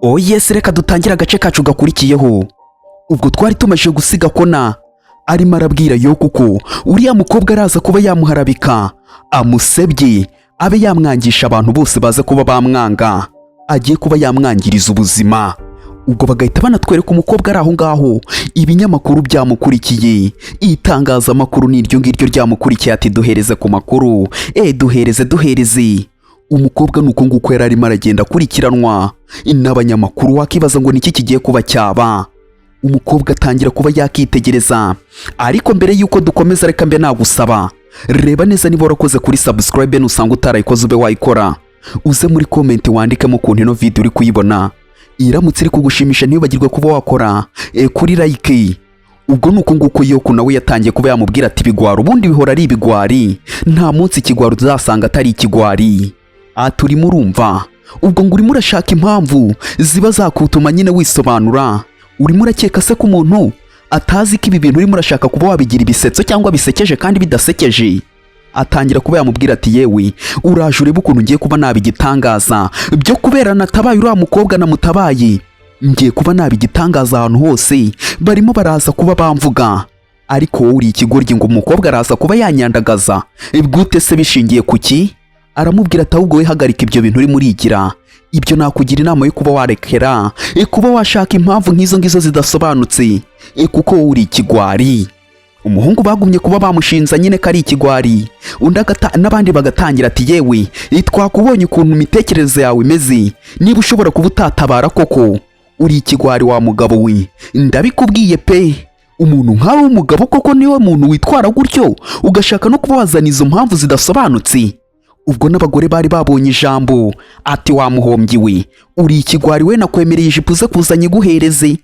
Oh yes, reka dutangire agace kacu gakurikiyeho. Ubwo twari tumaze gusiga Kona arimo arabwira yo kuko uriya mukobwa araza kuba yamuharabika, amusebye, abe yamwangisha abantu bose baze kuba bamwanga, agiye kuba yamwangiriza ubuzima. Ubwo bagahita banatwereka umukobwa ari aho ngaho, ibinyamakuru byamukurikiye, itangazamakuru ni iryo ngiryo ryamukurikiye, ati: "Duhereze ku makuru, duhereze, duhereze." Umukobwa ni uko nguko yari arimo aragenda akurikiranwa n'abanyamakuru. Wakibaza ngo niki kigiye kuba cyaba? Umukobwa atangira kuba yakitegereza. Ariko mbere y'uko dukomeza, reka mbe nagusaba, reba neza niba warakoze kuri subscribe. Nusanga utarayikoze, ube wayikora, uze muri comment wandikemo ukuntu ino video uri kuyibona. Iramutse iri kugushimisha, ntiwibagirwe kuba wakora kuri like. Ubwo ni uko nguko Yoku nawe yatangiye kuba yamubwira ati: "Ibigwari ubundi bihora ari ibigwari, nta munsi ikigwari uzasanga atari ikigwari." Aha urimo urumva, ubwo ngo urimo urashaka impamvu ziba zakutuma nyine wisobanura. Urimo urakeka se ko umuntu atazi ko ibi bintu urimo urashaka kuba wabigira ibisetso cyangwa bisekeje kandi bidasekeje? Atangira kuba yamubwira ati: "Yewe, uraje urebe ukuntu ngiye kuba naba igitangaza byo kubera natabaye uriya mukobwa, namutabaye, ngiye kuba naba igitangaza ahantu hose, barimo baraza kuba bamvuga. Ariko wowe uri ikigoryi, ngo umukobwa araza kuba yanyandagaza gute se? Bishingiye ku ki?" Aramubwira ati: "Ahubwo we hagarika ibyo bintu urimo urigira ibyo. Nakugira inama yo kuba warekera kuba washaka impamvu nk'izo ngizo zidasobanutse, kuko wowe uri ikigwari." Umuhungu bagumye kuba bamushinza nyine ko ari ikigwari. Undi n'abandi bagatangira ati: "Yewe, twakubonye ukuntu imitekerereze yawe imeze. Niba ushobora kuba utatabara koko, uri ikigwari wa mugabo we, ndabikubwiye pe. Umuntu nkawe w'umugabo koko niwe muntu witwara gutyo, ugashaka no kuba wazana izo mpamvu zidasobanutse?" Ubwo n'abagore bari babonye ijambo, ati: "Wamuhombyi we, uri ikigwari we, nakwemereye ijipo uze kuzanye iguhereze."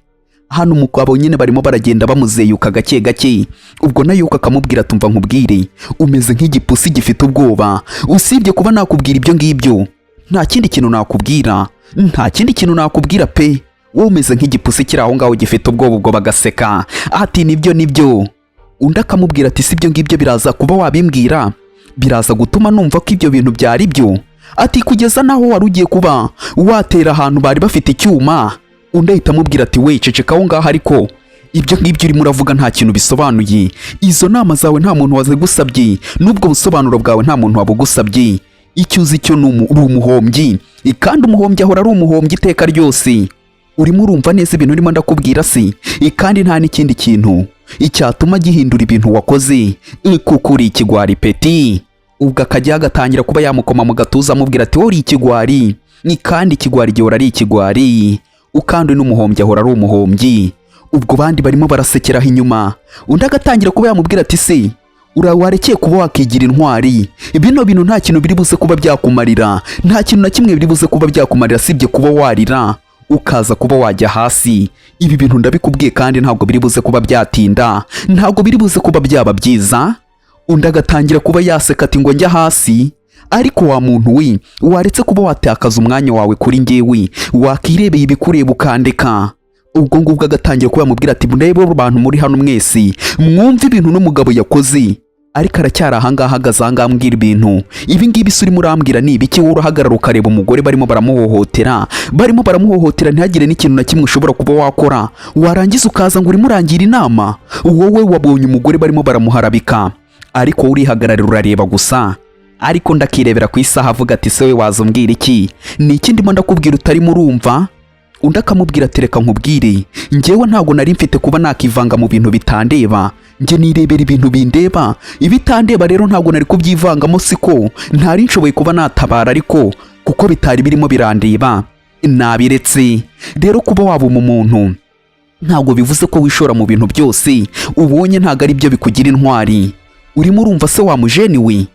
Hano umugabo nyine barimo baragenda bamuzeyuka gake gake. Ubwo nayo akamubwira: "Tumva nkubwire, umeze nk'igipusi gifite ubwoba. Usibye kuba nakubwira ibyo ngibyo, nta kindi kintu nakubwira, nta kindi kintu nakubwira pe. Wowe umeze nk'igipusi kiri aho ngaho gifite ubwoba." Ubwo bagaseka, ati: "Nibyo, nibyo." Undi akamubwira ati: "Si ibyo ngibyo biraza kuba wabimbwira, biraza gutuma numva ko ibyo bintu byari byo." Ati: "Kugeza n'aho wari ugiye kuba watera ahantu bari bafite icyuma." Undi ahita amubwira ati: "We, ceceka aho ngaho. Ariko ibyo ngibyo urimo uravuga nta kintu bisobanuye. Izo nama zawe nta muntu wazigusabye, n'ubwo busobanuro bwawe nta muntu wabugusabye. Icyo uzi cyo ni uri umuhombyi, kandi umuhombyi ahora ari umuhombyi iteka ryose. Urimo urumva neza ibintu urimo ndakubwira se? Kandi nta n'ikindi kintu icyatuma gihindura ibintu wakoze, kuko uri ikigwari peti." Ubwo akajya agatangira kuba yamukoma mu gatuza, amubwira ati: "Wowe uri ikigwari, ni kandi ikigwari gihora ari ikigwari, ukandi n'umuhombyi ahora ari umuhombyi." Ubwo bandi barimo barasekeraho inyuma. Undi agatangira kuba yamubwira ati: "Se warekeye kuba wakigira intwari? Bino bintu nta kintu biri buze kuba byakumarira, nta kintu na kimwe biri buze kuba byakumarira, sibye kuba warira ukaza kuba wajya hasi. Ibi bintu ndabikubwiye, kandi ntabwo biri buze kuba byatinda, ntabwo biri buze kuba byaba byiza." Undi agatangira kuba yaseka ati: "Ngo njya hasi? Ariko wa muntu we, waretse kuba watakaza umwanya wawe kuri njyewe, wakirebeye ibikureba ukandeka?" Ubwo ngubwo agatangira kuba yamubwira ati: "Murebe abantu muri hano mwese, mwumve ibintu n'umugabo yakoze, ariko aracyari ahangaha, ahagaze ahangaha ambwira ibintu ibi ngibi. Se urimo urambwira ni ibiki? Wowe urahagarara ukareba umugore barimo baramuhohotera, barimo baramuhohotera, ntihagire n'ikintu na kimwe ushobora kuba wakora, warangiza ukaza ngo urimo urangira inama. Wowe wabonye umugore barimo baramuharabika, ariko wowe urihagararira urareba gusa." Ariko ndakirebera ku isaha, avuga ati: "Se we, waza umbwira iki? Ni iki ndimo ndakubwira utarimo urumva?" Undi akamubwira ati: "Reka nkubwire, njyewe ntabwo nari mfite kuba nakivanga mu bintu bitandeba. Njye nirebera ibintu bindeba, ibitandeba rero ntabwo nari kubyivangamo. Siko ntari nshoboye kuba natabara, ariko kuko bitari birimo birandeba nabiretse. Rero kuba waba umuntu ntabwo bivuze ko wishora mu bintu byose ubonye, ntabwo ari byo bikugira intwari. Urimo urumva se wa mujeni we?"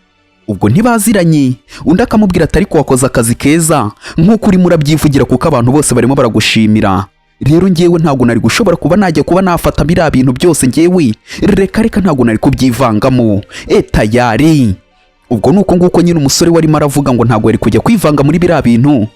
Ubwo ntibaziranye. Undi akamubwira ati: "Ariko wakoze akazi keza nk'uko urimo urabyivugira, kuko abantu bose barimo baragushimira. Rero ngewe ntabwo nari gushobora kuba najya kuba nafata biriya bintu byose. Ngewe reka reka, ntabwo nari kubyivangamo." E tayari, ubwo ni uko nguko nyine umusore warimo aravuga ngo ntabwo yari kujya kwivanga muri biriya bintu,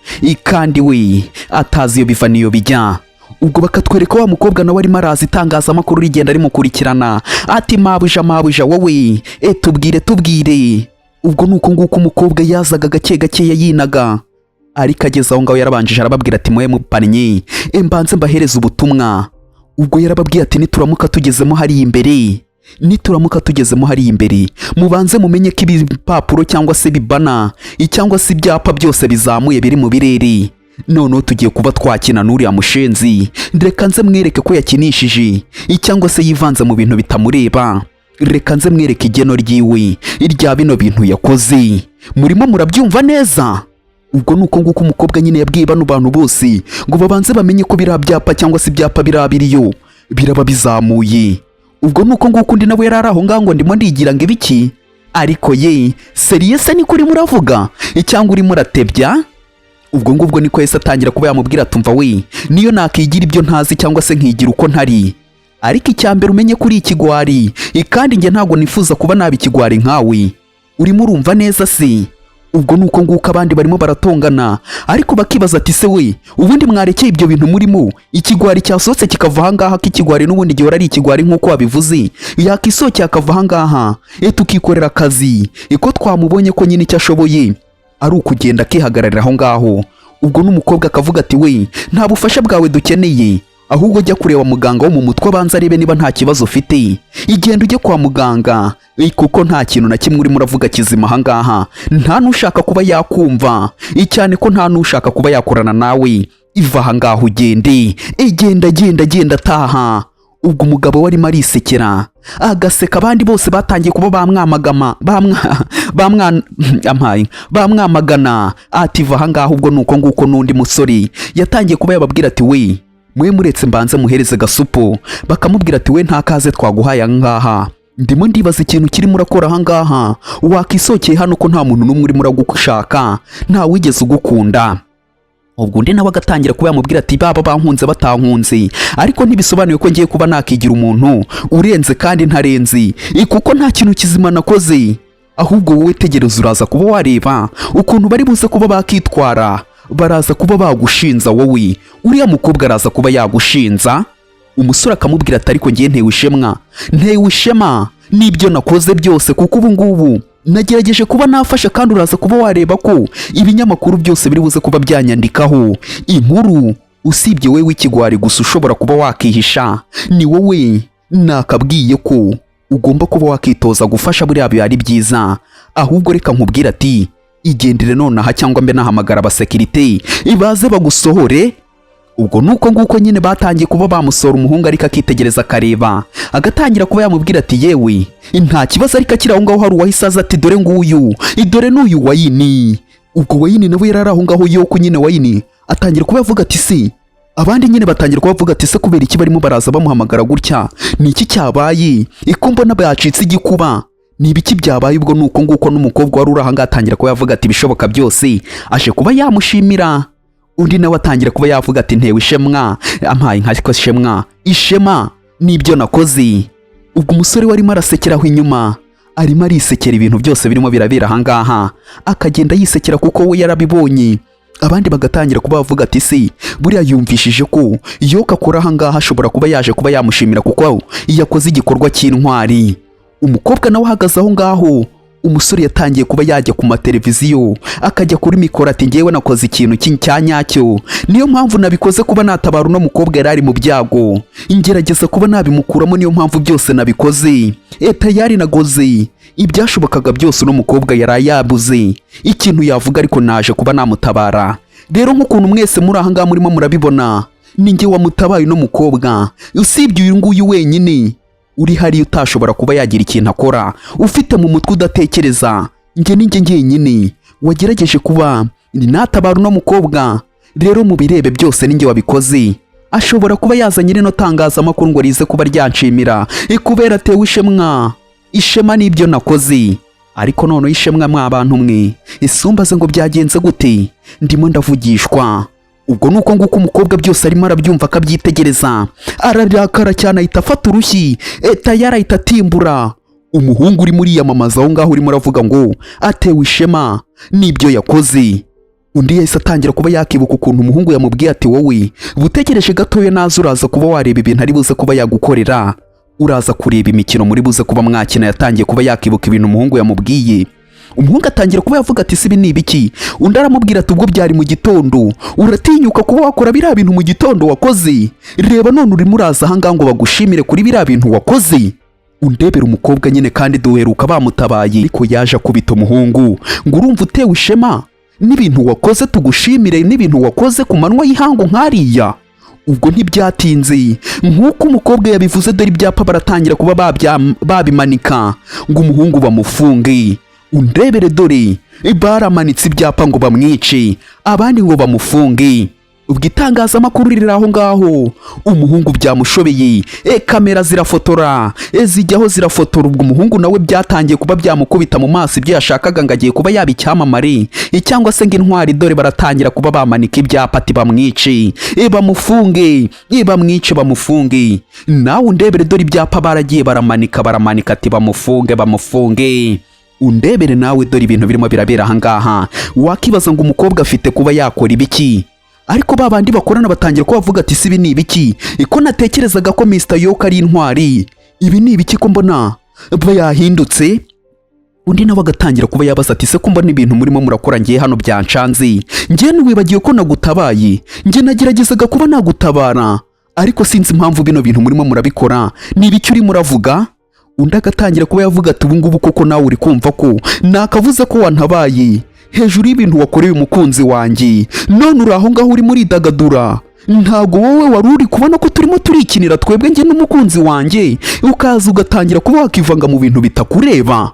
kandi we atazi iyo biva n'iyo bijya. Ubwo bakatwereka wa mukobwa nawe arimo araza, itangazamakuru rigenda rimukurikirana, ati: "Mabuja, mabuja, wowe, tubwire, tubwire." Ubwo ni uko nguko umukobwa yazaga gake gakeya yinaga. Ariko ageze aho ngaho yarabanjije arababwira ati: "Mwe mupannye, mbanze mbahereze ubutumwa." Ubwo yarababwiye ati: "Nituramuka tugezemo hariya imbere, nituramuka tugezemo hariya imbere, mubanze mumenye ko ibipapuro cyangwa se bibana cyangwa se ibyapa byose bizamuye biri mu birere. Noneho tugiye kuba twakina n'uriya mushenzi. Reka nze mwereke ko yakinishije cyangwa se yivanze mu bintu bitamureba. Reka nze mwereke igeno ryiwe irya bino bintu yakoze." Murimo murabyumva neza? Ubwo ni uko nguko umukobwa nyine yabwiye bano bantu bose ngo babanze bamenye ko biriya byapa cyangwa se ibyapa biriya biriyo biraba bizamuye. Ubwo ni uko nguko undi nawe yari ari aho ngaho ngo: "Ndimo ndigira ngo ibiki? Ariko ye, sérieux se, niko urimo uravuga cyangwa urimo uratebya?" Ubwo ngubwo niko yahise atangira kuba yamubwira, atumva we: "Niyo nakigira ibyo ntazi cyangwa se nkigira uko ntari, ariko icya mbere umenye kuri ikigwari, kandi njye ntabwo nifuza kuba naba ikigwari nkawe. Urimo urumva neza se?" Ubwo ni uko nguko abandi barimo baratongana, ariko bakibaza ati: "Se we, ubundi mwarekeye ibyo bintu murimo? Ikigwari cyasohotse kikava ahangaha, ko ikigwari n'ubundi gihora ari ikigwari nk'uko wabivuze, yakisokeye akava ahangaha, tukikorera akazi, ko twamubonye ko nyine icyo ashoboye ari ukugenda akihagararira aho ngaho." Ubwo n'umukobwa akavuga ati: "We, nta bufasha bwawe dukeneye, ahubwo jya kureba muganga wo mu mutwe abanza arebe niba nta kibazo ufite. Igenda ujye kwa muganga, kuko nta kintu na kimwe urimo uravuga kizima ahangaha. Nta n'ushaka kuba yakumva, cyane ko nta n'ushaka kuba yakorana nawe. Iva ahangaha ugende, igenda, genda, genda, taha." Ubwo umugabo we arimo arisekera agaseka, abandi bose batangiye kuba bamwamagama, bamwa bamwa ampaye bamwamagana ati: "Va ahangaha." Ubwo ni uko nguko n'undi musore yatangiye kuba yababwira ati: "We, mwe muretse mbanze muhereze gasupo." Bakamubwira ati: "We, nta kaze twaguhaye ahangaha. Ndimo ndibaza ikintu kirimo urakora ahangaha. Wakisokeye hano ko nta muntu n'umwe urimo uragushaka, nta wigeze ugukunda." Ubwo undi nawe agatangira kuba yamubwira ati: "Baba bankunze batankunze, ariko ntibisobanuye ko ngiye kuba nakigira umuntu urenze kandi ntarenze, kuko nta kintu kizima nakoze. Ahubwo wowe tegereza, uraza kuba wareba ukuntu bari buze kuba bakitwara. Baraza kuba bagushinza wowe, uriya mukobwa araza kuba yagushinza." Umusore akamubwira ati: "Ariko ngiye ntewe ishema, ntewe ishema n'ibyo nakoze byose, kuko ubu ngubu nagerageje kuba nafasha, kandi uraza kuba wareba ko ibinyamakuru byose biri buze kuba byanyandikaho inkuru, usibye wowe w'ikigwari gusa ushobora kuba wakihisha. Ni wowe nakabwiye ko ugomba kuba wakitoza gufasha, buriya biba ari byiza. Ahubwo reka nkubwire ati: igendere nonaha cyangwa mbe nahamagara abasekirite ibaze bagusohore." Ubwo nuko nguko nyine batangiye kuba bamusora umuhungu, ariko akitegereza akareba, agatangira kuba yamubwira ati: "Yewe, nta kibazo." Ariko akiri aho ngaho hari uwahise aza ati: "Dore nguyu, dore n'uyu Wayini." Ubwo Wayini nawe yari ari aho ngaho yoko nyine. Wayini atangira kuba yavuga ati: "Si?" Abandi nyine batangira kuba bavuga ati: "Se kubera iki barimo baraza bamuhamagara gutya? Ni iki cyabaye? Iko mbona bacitse igikuba, ni ibiki byabaye?" Ubwo ni uko nguko n'umukobwa wari uri aho ngaho atangira kuba yavuga ati ibishoboka byose, aje kuba yamushimira. Undi nawe atangira kuba yavuga ati: "Ntewe ishemwa, ampaye nka ko ishemwa, ishema n'ibyo nakoze." Ubwo umusore we arimo arasekera aho inyuma, arimo arisekera ibintu byose birimo birabera ahangaha, akagenda yisekera kuko we yarabibonye. Abandi bagatangira kuba bavuga ati: "Se buriya yumvishije ko Yoka akora ahangaha, ashobora kuba yaje kuba yamushimira kuko yakoze igikorwa cy'intwari." Umukobwa nawe ahagaze aho ngaho, umusore yatangiye kuba yajya ku mateleviziyo, akajya kuri mikoro ati: "Ngewe nakoze ikintu cya nyacyo, niyo mpamvu nabikoze kuba natabara uno mukobwa yari ari mu byago, ngerageza kuba nabimukuramo, niyo mpamvu byose nabikoze. Tayari nagoze ibyashobokaga byose, uno mukobwa yari yabuze ikintu yavuga, ariko naje kuba namutabara. Rero nk'ukuntu mwese muri aha ngaha murimo murabibona, ni njye wamutabaye uno mukobwa, usibye uyu nguyu wenyine uri hariya utashobora kuba yagira ikintu akora, ufite mu mutwe udatekereza. Njye ni njye njyenyine wagerageje kuba natabara uno mukobwa. Rero mu birebe byose ni njye wabikoze. Ashobora kuba yazanye rino tangazamakuru ngo rize kuba ryanshimira kubera atewe ishemwa, ishema n'ibyo nakoze. Ariko noneho ishemwa mwa bantu mwe, isumbaze ngo byagenze gute? Ndimo ndavugishwa." Ubwo nuko nguko umukobwa byose arimo arabyumva, akabyitegereza, ararakara cyane, ahita afata urushyi, tayari ahita atimbura umuhungu urimo uriyamamaza aho ngaho, urimo uravuga ngo atewe ishema n'ibyo yakoze. Undi yahise atangira kuba yakibuka ukuntu umuhungu yamubwiye ati: "Wowe butegereje gatoya, naza uraza kuba wareba ibintu ari buze kuba yagukorera, uraza kureba imikino muri buze kuba mwakina." Yatangiye kuba yakibuka ibintu umuhungu yamubwiye. Umuhungu atangira kuba yavuga ati: "Si ibi ni ibiki?" Undi aramubwira ati: "Ubwo byari mu gitondo, uratinyuka kuba wakora biriya bintu mu gitondo wakoze? Reba none urimo uraza ahangaha ngo bagushimire kuri biriya bintu wakoze." Undebera umukobwa nyine, kandi duheruka bamutabaye, ariko yaje akubita umuhungu ngo: "Urumva utewe ishema n'ibintu wakoze? Tugushimire n'ibintu wakoze ku manywa y'ihangu nk'ariya?" Ubwo ntibyatinze, nk'uko umukobwa yabivuze, dore ibyapa baratangira kuba babimanika ngo umuhungu bamufunge. Undebere, dore baramanitse ibyapa ngo bamwice, abandi ngo bamufunge. Ubwo itangazamakuru riri aho ngaho, umuhungu byamushobeye, kamera zirafotora, zijyaho zirafotora. Ubwo umuhungu nawe byatangiye kuba byamukubita mu maso. Ibyo yashakaga ngo agiye kuba yaba icyamamare, cyangwa se ngo intwari, dore baratangira kuba bamanika ibyapa ati bamwice, bamufunge, bamwice, bamufunge. Nawe undebere, dore ibyapa baragiye baramanika, baramanika ati bamufunge, bamufunge. Undebere nawe, dore ibintu birimo birabera ahangaha. Wakibaza ngo umukobwa afite kuba yakora ibiki? Ariko ba bandi bakorana batangira kuba bavuga ati: "Si ibi ni ibiki? Ko natekerezaga ko Mr Yoka ari intwari, ibi ni ibiki ko mbona yahindutse?" Undi nawe agatangira kuba yabaza ati: "Se ko mbona ibintu murimo murakora ngiye hano byancanze? Ngiye ntiwibagiwe ko nagutabaye? Njye nageragezaga kuba nagutabara, ariko sinzi impamvu bino bintu murimo murabikora. Ni ibiki urimo uravuga?" Undi agatangira kuba yavuga ati: "Ubu ngubu koko nawe uri kumva ko nakavuze ko wantabaye hejuru y'ibintu wakoreye umukunzi wanjye, none uri aho ngaho urimo uridagadura? Ntabwo wowe wari uri kubona ko turimo turikinira twebwe, njye n'umukunzi wanjye, ukaza ugatangira kuba wakivanga mu bintu bitakureba?"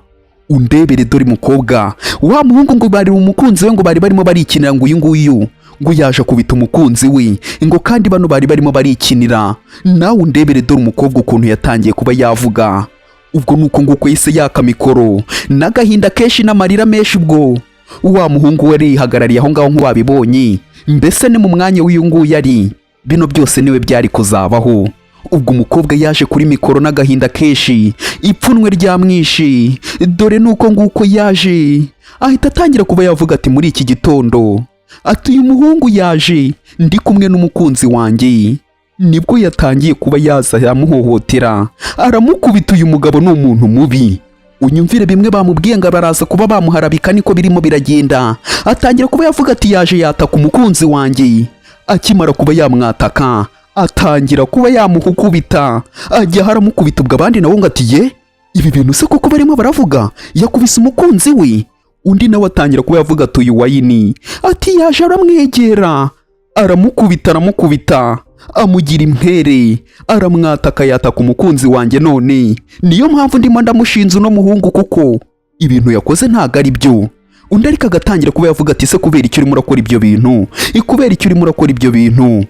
Undebere, dore mukobwa wa muhungu ngo bari umukunzi we, ngo bari barimo barikinira, ngo uyu nguyu ngo yaje akubita umukunzi we, ngo kandi bano bari barimo barikinira. Nawe undebere, dore umukobwa ukuntu yatangiye kuba yavuga. Ubwo nuko nguko yahise yaka mikoro n'agahinda kenshi n'amarira menshi. Ubwo wa muhungu we arihagarariye aho ngaho nk'uwabibonye, mbese ni mu mwanya w'uyu nguyu ari bino byose niwe byari kuzabaho. Ubwo umukobwa yaje kuri mikoro n'agahinda kenshi, ipfunwe ryamwishe. Dore nuko nguko yaje ahita atangira kuba yavuga ati: "Muri iki gitondo," ati, "uyu muhungu yaje ndi kumwe n'umukunzi wanjye, nibwo yatangiye kuba yaza aramuhohotera, aramukubita. Uyu mugabo ni umuntu mubi." Unyumvire bimwe bamubwiye ngo baraza kuba bamuharabika, niko birimo biragenda. Atangira kuba yavuga ati: "Yaje yataka umukunzi wanjye, akimara kuba yamwataka atangira kuba yamuhukubita, ajya aramukubita." Ubwo abandi nabo ngo ati: "Ye, ibi bintu se koko barimo baravuga, yakubise umukunzi we?" Undi nawe atangira kuba yavuga ati: "Uyu wayini," ati, "yaje aramwegera, aramukubita, aramukubita, amugira impwere, aramwataka, yataka umukunzi wanjye. None niyo mpamvu ndimo ndamushinze uno muhungu, kuko ibintu yakoze ntabwo ari byo." Undi ariko agatangira kuba yavuga ati: "Se kubera icyo urimo urakora ibyo bintu? Kubera icyo urimo urakora ibyo bintu?"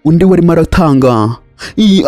Undi we arimo aratanga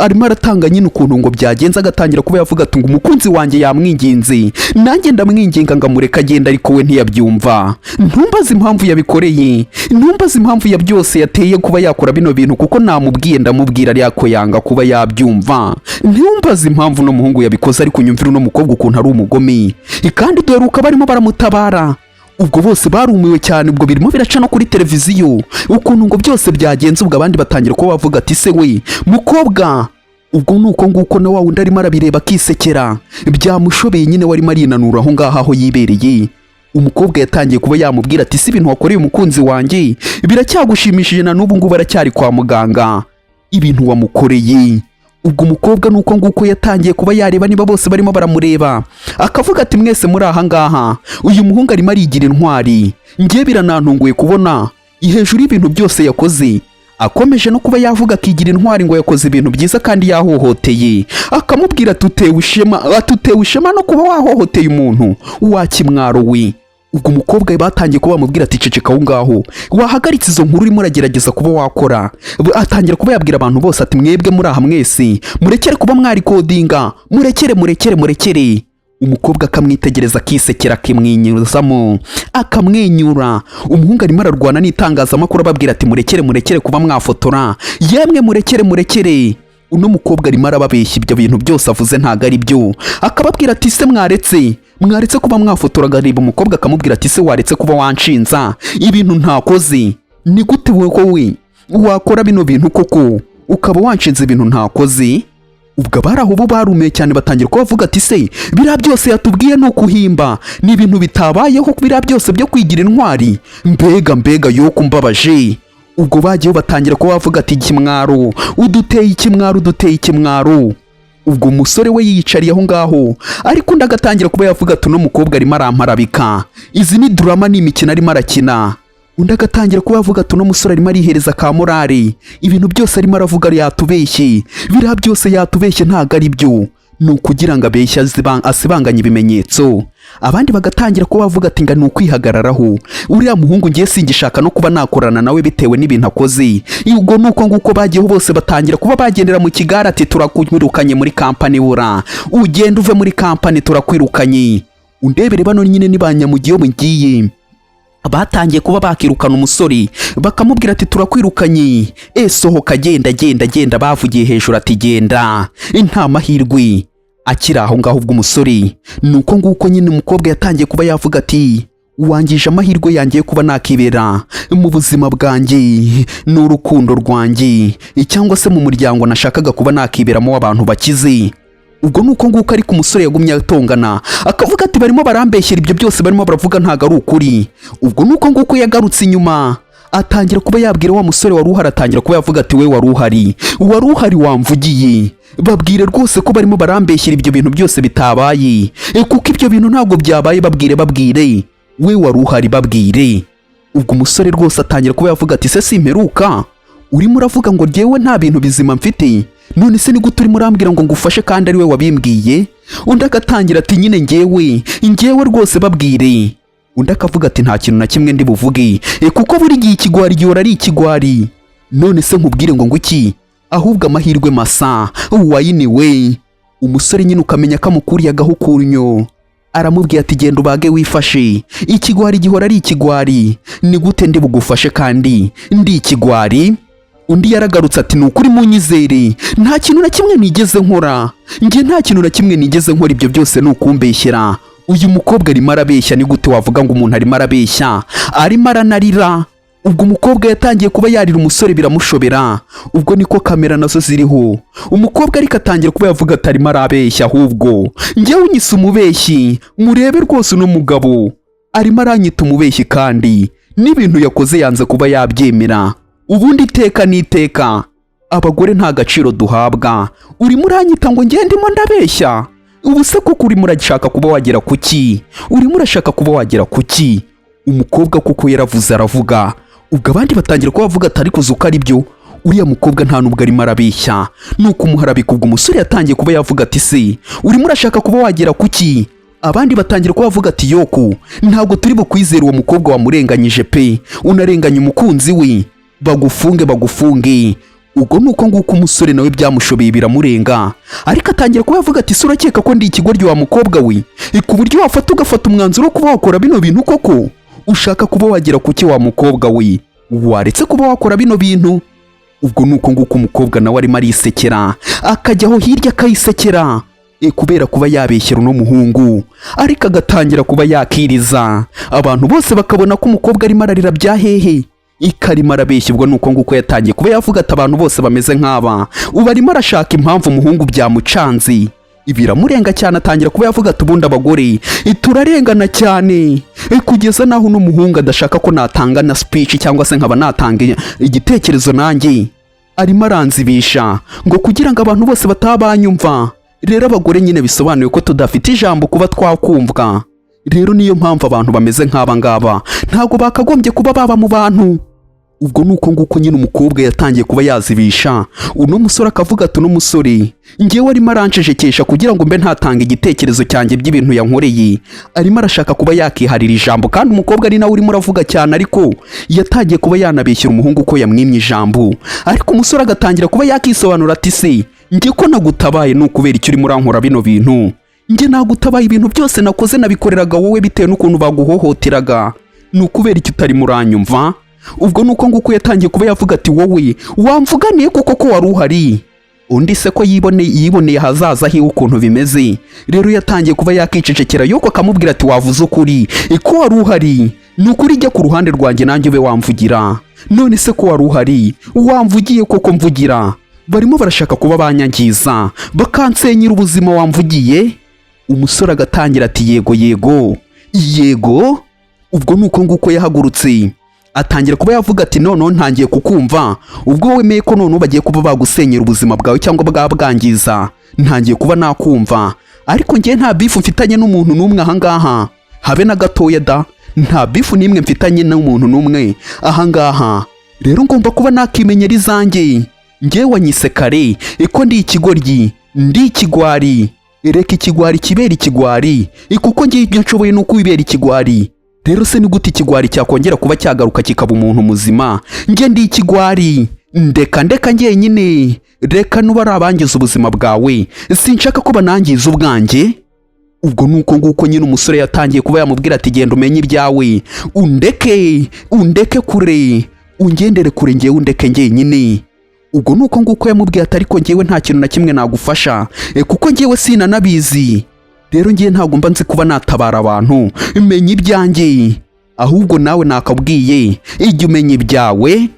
arimo aratanga nyine ukuntu ngo byagenze, agatangira kuba yavuga ati ngo umukunzi wanjye yamwinginze, nanjye ndamwinginga ngo amureke agenda, ariko we ntiyabyumva. Ntumbaze impamvu yabikoreye, ntumbaze impamvu ya byose yateye kuba yakora bino bintu, kuko namubwiye, ndamubwira, ariko yanga kuba yabyumva. Ntumbaze impamvu uno muhungu yabikoze, ariko unyumvire uno mukobwa ukuntu ari umugome." Kandi duheruka barimo baramutabara. Ubwo bose barumiwe cyane. Ubwo birimo biraca no kuri televiziyo ukuntu ngo byose byagenze. Ubwo abandi batangira kuba bavuga ati: "Se we mukobwa?" Ubwo ni uko nguko na wa wundi arimo arabireba akisekera, byamushobeye nyine, warimo arinanura aho ngaho aho yibereye. Umukobwa yatangiye kuba yamubwira ati: "Si ibintu wakoreye umukunzi wanjye biracyagushimishije? Na n'ubu ngubu aracyari kwa muganga, ibintu wamukoreye." Ubwo umukobwa ni uko nguko yatangiye kuba yareba niba bose barimo baramureba, akavuga ati: "Mwese muri aha ngaha, uyu muhungu arimo arigira intwari. Ngiye biranantunguye kubona hejuru y'ibintu byose yakoze akomeje no kuba yavuga akigira intwari ngo yakoze ibintu byiza kandi yahohoteye." Akamubwira ati: "Utewe ishema, atutewe ishema no kuba wahohoteye umuntu, wakimwaro we." Ubwo umukobwa batangiye kuba bamubwira ati: "Ceceka aho ngaho, wahagaritse izo nkuru urimo uragerageza kuba wakora." Atangira kuba yabwira abantu bose ati: "Mwebwe muri aha mwese, murekere kuba mwarikodinga, murekere, murekere, murekere." Umukobwa akamwitegereza akisekera, akimwenyuzamo, akamwenyura. Umuhungu arimo ararwana n'itangazamakuru, ababwira ati: "Murekere, murekere kuba mwafotora, yemwe murekere, murekere. Uno mukobwa arimo arababeshya, ibyo bintu byose avuze ntabwo ari byo." Akababwira ati: "Se mwaretse, mwaretse kuba mwafotora?" Agareba umukobwa akamubwira ati: "Se waretse kuba wanshinza ibintu ntakoze? Ni gute wowe wakora bino bintu koko, ukaba wanshinze ibintu ntakoze?" Ubwo abari aho bo barumiye cyane, batangira kuba bavuga ati: "Se biriya byose yatubwiye ni ukuhimba, ni ibintu bitabayeho, biriya byose byo kwigira intwari? Mbega mbega, yo kumbabaje!" Ubwo bagiyeho batangira kuba bavuga ati: "Ikimwaro, uduteye ikimwaro, uduteye ikimwaro." Ubwo umusore we yiyicariye aho ngaho, ariko undi agatangira kuba yavuga ati: "Uno mukobwa arimo aramparabika, izi ni drama, ni imikino arimo arakina." Undi agatangira kuba yavuga ati: "Uno musore arimo arihereza ka morale, ibintu byose arimo aravuga yatubeshye, biriya byose yatubeshye, ntabwo ari byo, ni ukugira ngo abeshye asibanganye ibimenyetso." Abandi bagatangira kuba bavuga ati: "Nga ni ukwihagararaho, uriya muhungu ngiye singishaka no kuba nakorana nawe bitewe n'ibintu akoze." Ubwo ni uko nguko bagiyeho bose batangira kuba bagendera mu kigare, ati: "Turakwirukanye muri kampani, bura ugenda uve muri kampani, turakwirukanye." Undebere bano nyine ni ba nyamugiyo mugiye batangiye kuba bakirukana umusore, bakamubwira ati: "Turakwirukanye, e sohoka, genda, genda, genda." Bavugiye hejuru ati: "Genda, nta mahirwe akiri aho ngaho." Ubwo umusore ni uko nguko nyine umukobwa yatangiye kuba yavuga ati: "Wangije amahirwe yanjye yo kuba nakibera mu buzima bwanjye n'urukundo rwanjye, cyangwa se mu muryango nashakaga kuba nakiberamo w'abantu bakize." Ubwo ni uko nguko, ariko umusore yagumye atongana, akavuga ati: "Barimo barambeshyera, ibyo byose barimo baravuga ntabwo ari ukuri." Ubwo ni uko nguko yagarutse inyuma, atangira kuba yabwira wa musore wari uhari, atangira kuba yavuga ati: "We wari uhari, wari uhari, wamvugiye, babwire rwose ko barimo barambeshyera, ibyo bintu byose bitabaye, kuko ibyo bintu ntabwo byabaye, babwire, babwire, we wari uhari, babwire." Ubwo umusore rwose atangira kuba yavuga ati: "Se simperuka urimo uravuga ngo jyewe nta bintu bizima mfite? None se ni gute urimo urambwira ngo ngufashe kandi ari we wabimbwiye?" Undi agatangira ati: "Nyine njyewe, njyewe rwose babwire." Undi akavuga ati: "Nta kintu na kimwe ndi buvuge, kuko buri gihe ikigwari gihora ari ikigwari. None se nkubwire ngo nguki? Ahubwo amahirwe masa wayiniwe." Umusore nyine ukamenya ko amukuriye agahukunyo, aramubwiye ati: "Genda ubage wifashe, ikigwari gihora ari ikigwari, ni gute ndi bugufashe kandi ndi ikigwari?" Undi yaragarutse ati: "Ni ukuri munyizere, nta kintu na kimwe nigeze nkora njye, nta kintu na kimwe nigeze nkora, ibyo byose ni ukumbeshyera. Uyu mukobwa arimo arabeshya. Ni gute wavuga ngo umuntu arimo arabeshya, arimo aranarira?" Ubwo umukobwa yatangiye kuba yarira, umusore biramushobera. Ubwo niko kamera nazo ziriho. Umukobwa ariko atangira kuba yavuga ati: "Arimo arabeshya, ahubwo njyewe unyise umubeshyi. Murebe rwose, uno mugabo arimo aranyita umubeshyi kandi n'ibintu yakoze yanze kuba yabyemera. Ubundi iteka n'iteka abagore nta gaciro duhabwa. Urimo uranyita ngo ngende ndimo ndabeshya. Ubu se koko urimo urashaka kuba wagera ku ki? Urimo urashaka kuba wagera ku ki?" Umukobwa koko yaravuze, aravuga. Ubwo abandi batangira kuba bavuga ati: "Ariko uzi uko ari byo, uriya mukobwa nta nubwo arimo arabeshya, ni ukumuharabika." Ubwo umusore yatangiye kuba yavuga ati: "Se urimo urashaka kuba wagera ku ki?" Abandi batangira kuba bavuga ati: "Yoko, ntabwo turi bukwizere, uwo mukobwa wamurenganyije pe, unarenganya umukunzi we, bagufunge, bagufunge." Ubwo ni uko nguko umusore nawe byamushobeye, biramurenga, ariko atangira kuba yavuga ati: "Se urakeka ko ndi ikigoryi wa mukobwa we, ku buryo wafata ugafata umwanzuro wo kuba wakora bino bintu? Koko ushaka kuba wagera ku ki wa mukobwa we? Waretse kuba wakora bino bintu?" Ubwo ni uko nguko umukobwa nawe arimo arisekera, akajya aho hirya akayisekera, kubera kuba yabeshyera uno muhungu, ariko agatangira kuba yakiriza, abantu bose bakabona ko umukobwa arimo ararira bya hehe, ikarimo arabeshya. Ubwo ni uko nguko yatangiye kuba yavuga ati: "Abantu bose bameze nk'aba." Ubu arimo arashaka impamvu umuhungu byamucanze, biramurenga cyane, atangira kuba yavuga ati: "Ubundi abagore turarengana cyane, kugeza n'aho uno muhungu adashaka ko natanga na speech cyangwa se nkaba natanga igitekerezo nanjye. Arimo aranzibisha ngo kugira ngo abantu bose bataba banyumva. Rero abagore nyine bisobanuye ko tudafite ijambo kuba twakumvwa. Rero niyo mpamvu abantu bameze nk'aba ngaba ntabwo bakagombye kuba baba mu bantu." Ubwo ni uko nguko nyine umukobwa yatangiye kuba yazibisha uno musore, akavuga ati: "Uno musore ngewe arimo arancecekesha kugira ngo mbe ntatanga igitekerezo cyanjye by'ibintu yankoreye. Arimo arashaka kuba yakiharira ijambo, kandi umukobwa ari nawe urimo uravuga cyane." Ariko yatangiye kuba yanabeshyira umuhungu ko yamwimye ijambo, ariko umusore agatangira kuba yakisobanura ati: "Se njye ko nagutabaye, ni ukubera icyo urimo urankora bino bintu? Njye nagutabaye, ibintu byose nakoze nabikoreraga wowe bitewe n'ukuntu baguhohoteraga. Ni ukubera icyo utarimo uranyumva?" Ubwo ni uko nguko yatangiye kuba yavuga ati: "Wowe wamvuganiye kuko ko wari uhari." Undi se ko yiboneye ahazaza hiwe ukuntu bimeze, rero yatangiye kuba yakicecekera. Yuko akamubwira ati: "Wavuze ukuri ko wari uhari, ni ukuri jya ku ruhande rwanjye nanjye ube wamvugira. None se ko wari uhari, wamvugiye koko, mvugira." Barimo barashaka kuba banyangiza, bakansenyera ubuzima wamvugiye. Umusore agatangira ati: "Yego, yego, yego." Ubwo ni uko nguko yahagurutse, atangira kuba yavuga ati: "Noneho ntangiye kukumva. Ubwo wemeye ko noneho bagiye kuba bagusenyera ubuzima bwawe cyangwa bwabwangiza, ntangiye kuba nakumva. Ariko njye nta beef mfitanye n'umuntu n'umwe ahangaha, habe na gatoya da. Nta beef n'imwe mfitanye n'umuntu n'umwe ahangaha. Rero ngomba kuba nakimenyera izanjye. Njyewe wanyise kare ko ndi ikigoryi, ndi ikigwari. Reka ikigwari kibera ikigwari, kuko ngiye ibyo nshoboye ni uko wibera ikigwari. Rero se ni gute ikigwari cyakongera kuba cyagaruka kikaba umuntu muzima? Njye ndi ikigwari, ndeka, ndeka njyenyine. Reka nuba ari abangiza ubuzima bwawe, sinshaka ko banangiza ubwanjye." Ubwo ni uko nguko nyine umusore yatangiye kuba yamubwira ati: "Genda umenye ibyawe, undeke, undeke kure, ungendere kure, ngewe undeke njyenyine." Ubwo ni uko nguko yamubwiye ati: "Ariko ngewe nta kintu na kimwe nagufasha, kuko ngewe sinanabizi. Rero ngewe ntabwo mba nzi kuba natabara abantu. Menya ibyanjye ahubwo nawe nakabwiye, ijya umenya ibyawe."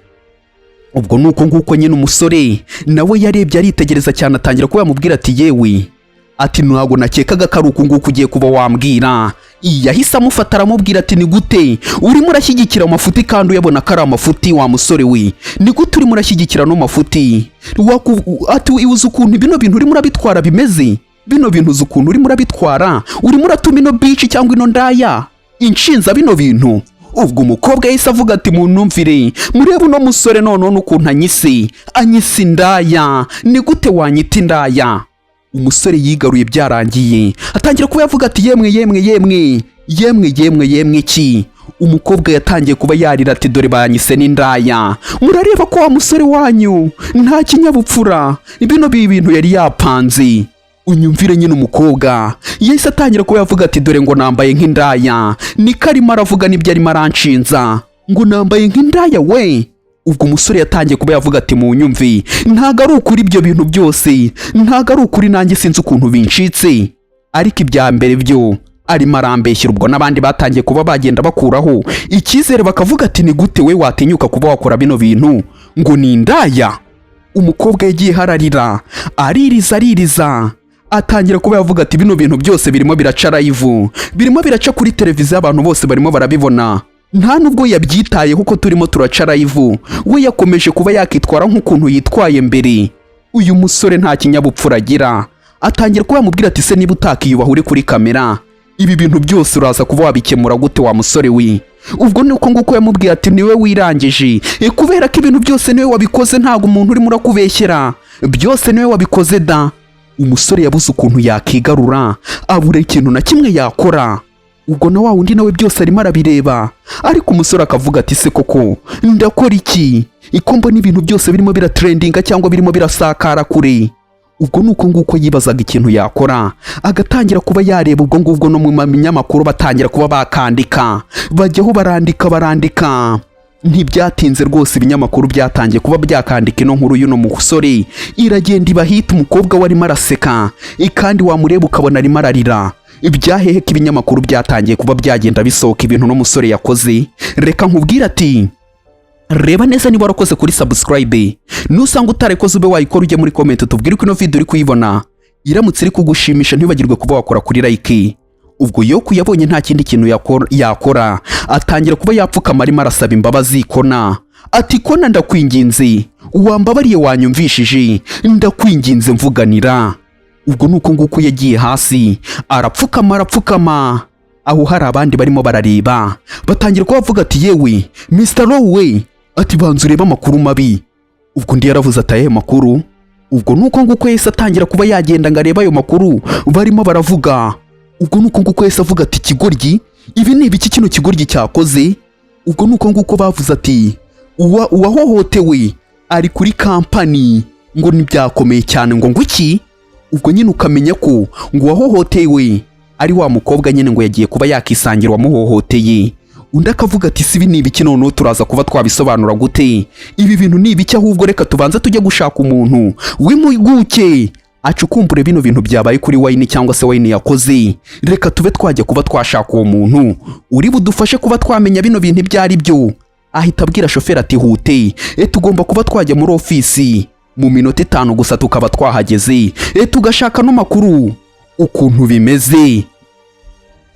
Ubwo ni uko nguko nyine umusore nawe yarebye, aritegereza cyane, atangira kuba yamubwira ati: "Yewe," ati, "ntabwo nakekaga ko ari uku nguku ugiye kuba wambwira." Yahise amufata, aramubwira ati: "Ni gute urimo urashyigikira amafuti kandi uyabona ko ari amafuti? Wa musore we, ni gute urimo urashyigikira ano mafuti?" Ati: "Uzi ukuntu bino bintu urimo urabitwara bimeze? Bino bintu uzi ukuntu urimo urabitwara? Urimo uratuma ino bitch cyangwa ino ndaya inshinza bino bintu." Ubwo umukobwa yahise avuga ati: "Munumvire, murebe uno musore noneho n'ukuntu anyise, anyise indaya. Ni gute wanyita indaya?" Umusore yigaruye byarangiye, atangira kuba yavuga ati: "Yemwe, yemwe, yemwe, yemwe, yemwe, yemwe iki?" Umukobwa yatangiye kuba yarira ati: "Dore banyise n'indaya. Murareba ko wa musore wanyu nta kinyabupfura. Bino bintu yari yapanze." Unyumvire nyine, umukobwa yahise atangira kuba yavuga ati: "Dore ngo nambaye nk'indaya, niko arimo aravuga, nibyo arimo aranshinza, ngo nambaye nk'indaya we." Ubwo umusore yatangiye kuba yavuga ati: "Munyumve, ntabwo ari ukuri, ibyo bintu byose ntabwo ari ukuri. Nanjye sinzi ukuntu bincitse, ariko ibya mbere byo arimo arambeshyira." Ubwo n'abandi batangiye kuba bagenda bakuraho icyizere, bakavuga ati: "Ni gute we watinyuka kuba wakora bino bintu ngo ni indaya?" Umukobwa yagiye hararira, aririza, aririza, atangira kuba yavuga ati: "Bino bintu byose birimo biraca live, birimo biraca kuri televiziyo, abantu bose barimo barabibona." Nta nubwo yabyitayeho ko turimo turaca live, we yakomeje kuba yakitwara nk'ukuntu yitwaye mbere. Uyu musore nta kinyabupfura agira. Atangira kuba yamubwira ati: "Se niba utakiyubaha uri kuri kamera, ibi bintu byose uraza kuba wabikemura gute, wa musore we?" Ubwo ni uko nguko yamubwiye ati: "Niwe wirangije, kubera ko ibintu byose niwe wabikoze. Ntabwo umuntu urimo urakubeshyera, byose niwe wabikoze da." Umusore yabuze ukuntu yakigarura, abura ikintu na kimwe yakora. Ubwo na wa wundi nawe byose arimo arabireba, ariko umusore akavuga ati: "Se koko ndakora iki, iko mbona ibintu byose birimo biratrendinga cyangwa birimo birasakara kure?" Ubwo ni uko nguko yibazaga ikintu yakora, agatangira kuba yareba. Ubwo ngubwo no mu binyamakuru batangira kuba bakandika, bajyaho barandika, barandika. Ntibyatinze rwose, ibinyamakuru byatangiye kuba byakandika ino nkuru y'uno musore, iragenda ibahita. Umukobwa we arimo araseka, kandi wamureba ukabona arimo ararira. Ibyahehe ko ibinyamakuru byatangiye kuba byagenda bisohoka ibintu uno musore yakoze? Reka nkubwire ati: reba neza niba warakoze kuri subscribe. Nusanga utarayikoze, ube wayikora, ujye muri comment tubwire ko ino video uri kuyibona. Iramutse iri kugushimisha, ntiwibagirwe kuba wakora kuri like. Ubwo Yoku yabonye nta kindi kintu yakora, atangira kuba yapfukama, arimo arasaba imbabazi Kona, ati: "Kona, ndakwinginze, wambabariye, wanyumvishije, ndakwinginze, mvuganira." Ubwo ni uko nguko yagiye hasi, arapfukama, arapfukama. Aho hari abandi barimo barareba, batangira kuba bavuga ati: "Yewe Mr. Lowe," ati, "banza urebe amakuru mabi." Ubwo undi yaravuze ati: "Ayahe makuru?" Ubwo ni uko nguko yahise atangira kuba yagenda ngo arebe ayo makuru barimo baravuga. Ubwo ni uko nguko yahise avuga ati: "Ikigoryi, ibi ni ibiki kino kigoryi cyakoze?" Ubwo ni uko nguko bavuze ati: "Uwahohotewe ari kuri kampani, ngo ntibyakomeye cyane." Ngo iki? Ubwo nyine ukamenya ko ngo uwahohotewe ari wa mukobwa nyine, ngo yagiye kuba yakisangira uwamuhohoteye. Undi akavuga ati: "Si ibi ni ibiki noneho? Turaza kuba twabisobanura gute? Ibi bintu ni ibiki? Ahubwo reka tubanze tujye gushaka umuntu w'impuguke acukumbure bino bintu byabaye kuri Wayini cyangwa se Wayini yakoze. Reka tube twajya kuba twashaka uwo muntu uri budufashe kuba twamenya bino bintu ibyo ari byo." Ahita abwira shoferi ati: "Hute, tugomba kuba twajya muri ofisi." Mu minota 5 gusa tukaba twahageze, tugashaka n'amakuru ukuntu bimeze.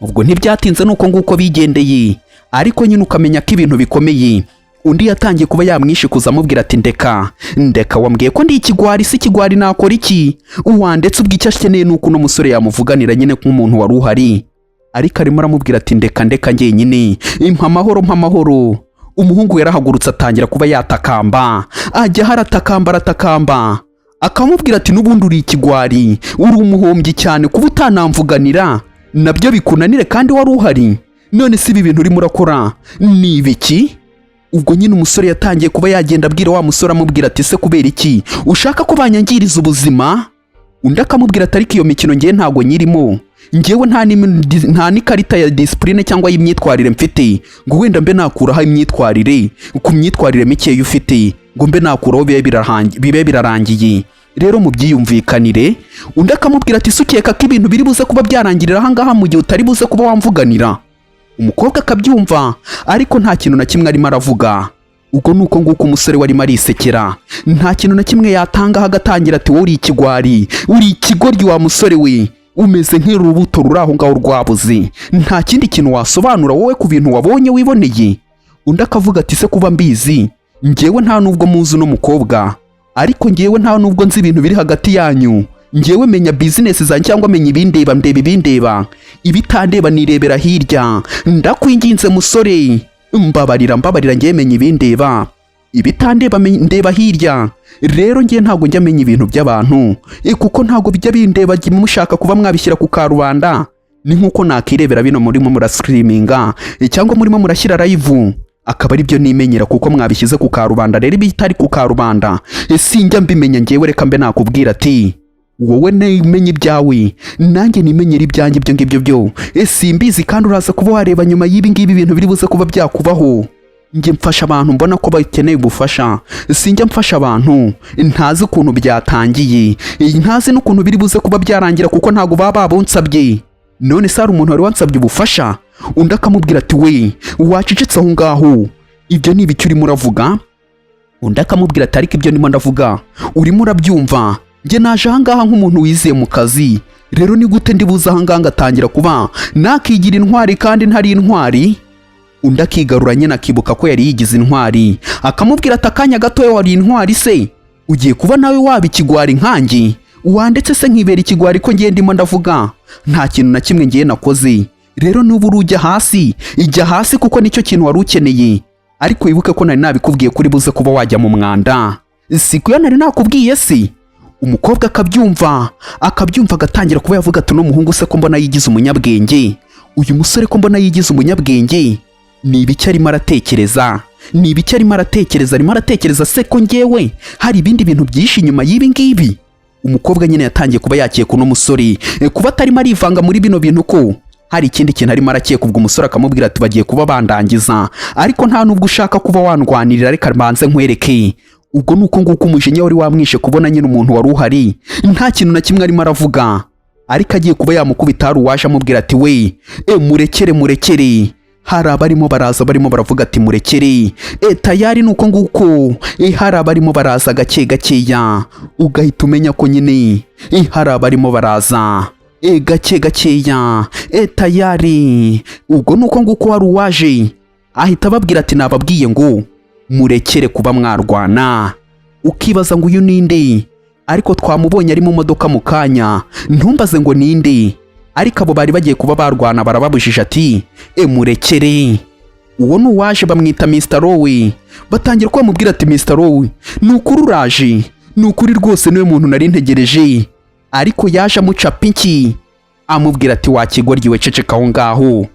Ubwo ntibyatinze, nuko nguko bigendeye, ariko nyine ukamenya ko ibintu bikomeye. Undi yatangiye kuba yamwishikuza, amubwira ati: "Ndeka, ndeka, wambwiye ko ndi ikigwari, si ikigwari nakora iki?" Wandetse. Ubwo icyo akeneye ni uko uno musore yamuvuganira nyine nk'umuntu wari uhari, ariko arimo aramubwira ati: "Ndeka, ndeka, njyenyine impa amahoro, mpa amahoro." Umuhungu yarahagurutse, atangira kuba yatakamba, ajya haratakamba, aratakamba, akamubwira ati: "N'ubundi uri ikigwari, uri umuhombyi cyane, kuba utanamvuganira nabyo bikunanire kandi wari uhari. None si ibi bintu urimo urakora ni ibiki?" Ubwo nyine umusore yatangiye kuba yagenda abwira wa musore, amubwira ati: "Se kubera iki ushaka ko banyangiriza ubuzima?" Undi akamubwira ati: "Ariko iyo mikino ngewe ntabwo nyirimo, ngewe nta n'ikarita ya discipline cyangwa y'imyitwarire mfite ngo wenda mbe nakuraho imyitwarire ku myitwarire mikeya ufite, ngo mbe nakuraho bibe birarangiye. Rero mubyiyumvikanire." Undi akamubwira ati: "Se ukeka ko ibintu biri buze kuba byarangirira ahangaha mu gihe utari buze kuba wamvuganira?" Umukobwa akabyumva, ariko nta kintu na kimwe arimo aravuga. Ubwo ni uko nguko umusore we arimo arisekera, nta kintu na kimwe yatangaho, agatangira ati: "Wowe uri ikigwari, uri ikigoryi wa musore we, umeze nk'urubuto ruri aho ngaho rwabuze. Nta kindi kintu wasobanura wowe ku bintu wabonye wiboneye?" Undi akavuga ati: "Se kuba mbizi, ngewe nta nubwo muzi uno mukobwa, ariko ngewe nta nubwo nzi ibintu biri hagati yanyu. Ngewe menya business zanjye cyangwa menya ibindeba, ndeba ibindeba, ibitandeba nirebera hirya. Ndakwinginze musore, mbabarira, mbabarira, ngewe menya ibindeba, ibitandeba ndeba hirya. Rero ngewe ntabwo njya menya ibintu by'abantu, kuko ntabwo bijya bindeba. Jya mushaka kuba mwabishyira ku karubanda, ni nk'uko nakirebera bino murimo murasitiriminga cyangwa murimo murashyira live, akaba ari byo nimenyera kuko mwabishyize ku karubanda. Rero ibitari ku karubanda sinjya mbimenya ngewe. Reka mbe nakubwira ati wowe nimenye ibyawe, nanjye nimenyera ibyanjye. Ibyo ngibyo byo simbizi, kandi uraza kuba wareba nyuma y'ibi ngibi ibintu biri buze kuba byakubaho. Njye mfasha abantu mbona ko bakeneye ubufasha, sinjya mfasha abantu ntazi ukuntu byatangiye, ntazi n'ukuntu biri buze kuba byarangira, kuko ntabwo baba babunsabye. None se hari umuntu wari wansabye ubufasha?" Undi akamubwira ati: "We wacecetse aho ngaho, ibyo ni ibiki urimo uravuga?" Undi akamubwira ati: "Ariko ibyo ndimo ndavuga urimo urabyumva? Njye naje ahangaha nk'umuntu wizeye mu kazi. Rero ni gute ndi buze ahangaha ngatangira kuba nakigira intwari kandi ntari intwari?" Undi akigarura nyine, akibuka ko yari yigize intwari, akamubwira ati: "Akanya gatoya wari intwari, se ugiye kuba nawe waba ikigwari nkanjye? Wandetse se nkibera ikigwari, ko ngiye ndimo ndavuga nta kintu na kimwe ngiye nakoze? Rero nuba uri ujya hasi, ijya hasi, kuko nicyo kintu wari ukeneye. Ariko wibuke ko nari nabikubwiye kuri buze kuba wajya mu mwanda, si kuyo nari nakubwiye se?" Umukobwa akabyumva, akabyumva, agatangira kuba yavuga ati: "Uno muhungu se ko mbona yigize umunyabwenge, uyu musore ko mbona yigize umunyabwenge, ni ibiki arimo aratekereza? Ni ibiki arimo aratekereza? Arimo aratekereza se ko ngewe hari ibindi bintu byinshi inyuma y'ibi ngibi?" Umukobwa nyine yatangiye kuba yakeka uno musore kuba atarimo arivanga muri bino bintu, ko hari ikindi kintu arimo arakeka. Ubwo umusore akamubwira ati: "Bagiye kuba bandangiza, ariko nta nubwo ushaka kuba wandwanirira, reka mbanze nkwereke." Ubwo ni uko nguko umujinya wari wamwishe, kubona nyine umuntu wari uhari nta kintu na kimwe arimo aravuga, ariko agiye kuba yamukubita, hari uwaje amubwira ati: "We, murekere, murekere." Hari abarimo baraza, barimo baravuga ati: "Murekere." Tayari ni uko nguko, hari abarimo baraza gake gakeya, ugahita umenya ko nyine hari abarimo baraza gake gakeya. Tayari ubwo ni uko nguko, hari uwaje ahita ababwira ati: "Nababwiye ngo murekere kuba mwarwana." Ukibaza ngo uyu ninde? Ariko twamubonye ari mu modoka mu kanya, ntumbaze ngo ninde, ariko abo bari bagiye kuba barwana barababujije ati: "Murekere." Uwo ni uwaje, bamwita Mr. Rowe. Batangira ko bamubwira ati: "Mr. Rowe, ni ukuri uraje, ni ukuri rwose niwe muntu nari ntegereje." Ariko yaje amucapa inki, amubwira ati: "Wakigoryi we, ceceka aho ngaho."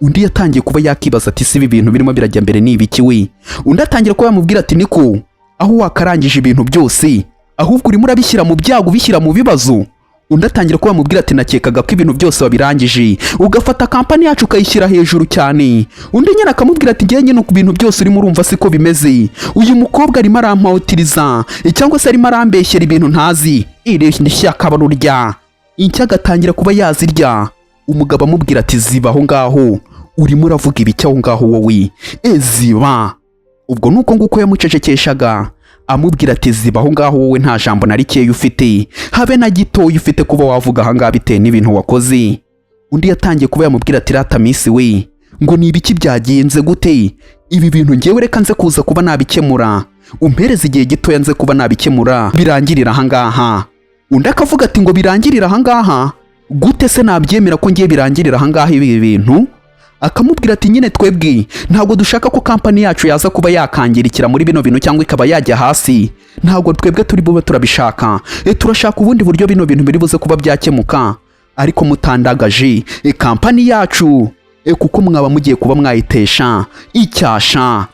Undi yatangiye kuba yakibaza ati: "Si ibi bintu birimo birajya mbere ni ibiki we?" Undi atangira kuba yamubwira ati: "Niko, aho wakarangije ibintu byose, ahubwo urimo urabishyira mu byago, ubishyira mu bibazo." Undi atangira kuba yamubwira ati: "Nakekaga ko ibintu byose wabirangije, ugafata company yacu ukayishyira hejuru cyane." Undi nyine akamubwira ati: "Ngewe nyine ku bintu byose urimo urumva siko bimeze. Uyu mukobwa arimo arampawutiriza cyangwa se arimo arambeshyera ibintu ntazi." Iri shyaka barurya inshya, agatangira kuba yazirya. Umugabo amubwira ati: "Ziba aho ngaho, urimo uravuga ibiki aho ngaho wowe? Ziba." Ubwo nuko nguko yamucecekeshaga, Amubwira ati: "Ziba aho ngaho wowe, nta jambo na rikeya ufite, habe na gitoya ufite kuba wavuga aha ngaha bitewe n'ibintu wakoze." Undi yatangiye kuba yamubwira ati: "Rata miss we, ngo ni ibiki? Byagenze gute ibi bintu? Ngewe reka nze kuza kuba nabikemura, umpereze igihe gitoya nze kuba nabikemura, birangirira aha ngaha." Undi akavuga ati: "Ngo birangirire aha ngaha gute se? Nabyemera ko ngiye birangirira aha ngaha ibi bintu?" Akamubwira ati: "Nyine twebwe ntabwo dushaka ko kampani yacu yaza kuba yakangirikira muri bino bintu cyangwa ikaba yajya hasi. Ntabwo twebwe turi bube turabishaka. Turashaka ubundi buryo bino bintu biri buze kuba byakemuka, ariko mutandagaje kampani yacu, kuko mwaba mugiye kuba mwayitesha icyasha."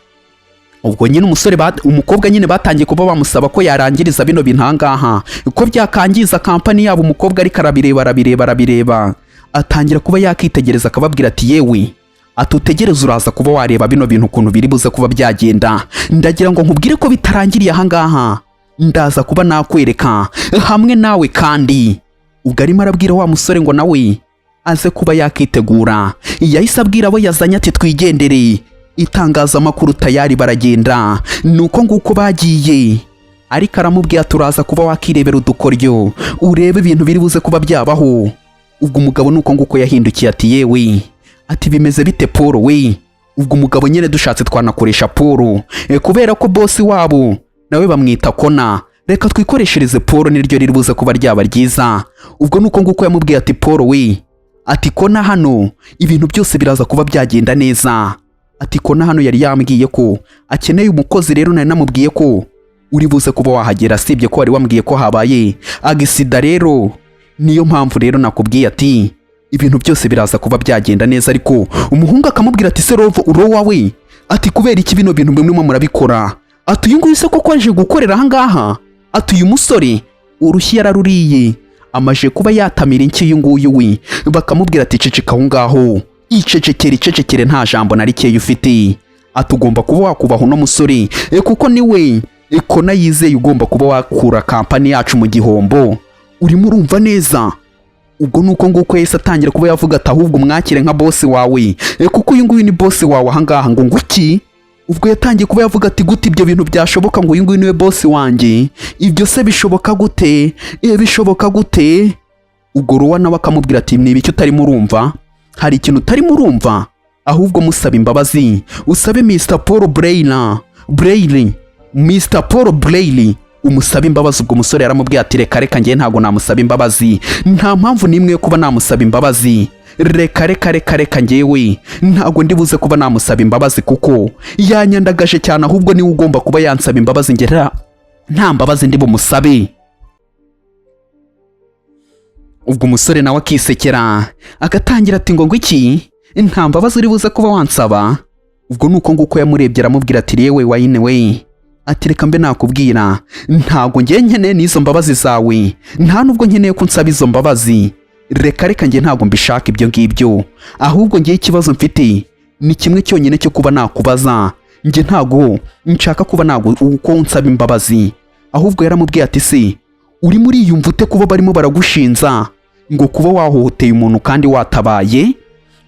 Ubwo nyine umusore umukobwa nyine batangiye kuba bamusaba ko yarangiriza bino bintu aha ngaha, ko byakangiza kampani yabo. Umukobwa ariko arabireba, arabireba, arabireba, atangira kuba yakitegereza, akababwira ati: "Yewe," ati, "utegereze, uraza kuba wareba bino bintu ukuntu biri buze kuba byagenda. Ndagira ngo nkubwire ko bitarangiriye aha ngaha, ndaza kuba nakwereka hamwe nawe." Kandi ubwo arimo arabwira wa musore ngo nawe aze kuba yakitegura. Yahise abwira abo yazanye ati: "Twigendere." Itangazamakuru tayari baragenda. Ni uko nguko bagiye, ariko aramubwira: "Turaza kuba wakirebera udukoryo, urebe ibintu biri buze kuba byabaho." Ubwo umugabo ni uko nguko yahindukiye ati: "Yewe," ati, "bimeze bite Paul we?" Ubwo umugabo nyine dushatse twanakoresha Paul, kubera ko boss wabo nawe bamwita Kona. Reka twikoreshereze Paul, niryo riri buze kuba ryaba ryiza. Ubwo ni uko nguko yamubwiye ati: "Paul we," ati, "Kona hano ibintu byose biraza kuba byagenda neza." Ati: "Kona hano yari yambwiye ko akeneye umukozi, rero nari namubwiye ko uri buze kuba wahagera, sibye ko wari wambwiye ko habaye accident. Rero niyo mpamvu rero nakubwiye ati ibintu byose biraza kuba byagenda neza." Ariko umuhungu akamubwira ati: "Serovo urowa we," ati, "kubera iki bino bintu murimo murabikora?" Ati: "Uyu nguyu se koko aje gukorera aha ngaha?" Ati: "Uyu musore urushyi yararuriye, amaje kuba yatamira inshyi uyu nguyu we." Bakamubwira ati: "Ceceka aho ngaho, icecekere, icecekere, nta jambo na rikeya ufite." Ati: "Ugomba kuba wakubaha uno musore, kuko niwe Kona yizeye ugomba kuba wakura kampani yacu mu gihombo. Urimo urumva neza?" Ubwo ni uko nguko yahise atangira kuba yavuga ati: "Ahubwo umwakire nka boss wawe, kuko uyu nguyu ni boss wawe ahangaha." Ngo nguki? Ubwo yatangiye kuba yavuga ati: "Gute ibyo bintu byashoboka ngo uyu nguyu niwe boss wanjye? Ibyo se bishoboka gute? Bishoboka gute?" Ubwo Ruwa nawe akamubwira ati: "Ni ibiki utarimo urumva? Hari ikintu utarimo urumva? Ahubwo musaba imbabazi, usabe Mr Paul Braille Braille, Mr Paul Braille, umusabe imbabazi." Ubwo umusore yaramubwiye ati: "Reka reka, njye ntabwo namusaba imbabazi. Nta mpamvu n'imwe yo kuba namusaba imbabazi. Reka reka reka reka, njyewe ntabwo ndi buze kuba namusaba imbabazi kuko yanyandagaje cyane. Ahubwo niwe ugomba kuba yansaba imbabazi, njye nta mbabazi ndi bumusabe." Ubwo umusore nawe akisekera, agatangira ati: "Ngo iki? Nta mbabazi uri buze kuba wansaba?" Ubwo ni uko nguko yamurebye, aramubwira ati: "Yewe wayine we," ati, "reka mbe nakubwira, ntabwo ngiye nkeneye n'izo mbabazi zawe, nta nubwo nkeneye ko unsaba izo mbabazi. Reka reka, njye ntabwo mbishaka ibyo ngibyo. Ahubwo ngiye ikibazo mfite ni kimwe cyonyine cyo kuba nakubaza. Njye ntabwo nshaka kuba ntabwo uko unsaba imbabazi." Ahubwo yaramubwiye ati: "Se urimo uriyumva ute kuba barimo baragushinza ngo kuba wahohoteye umuntu kandi watabaye?"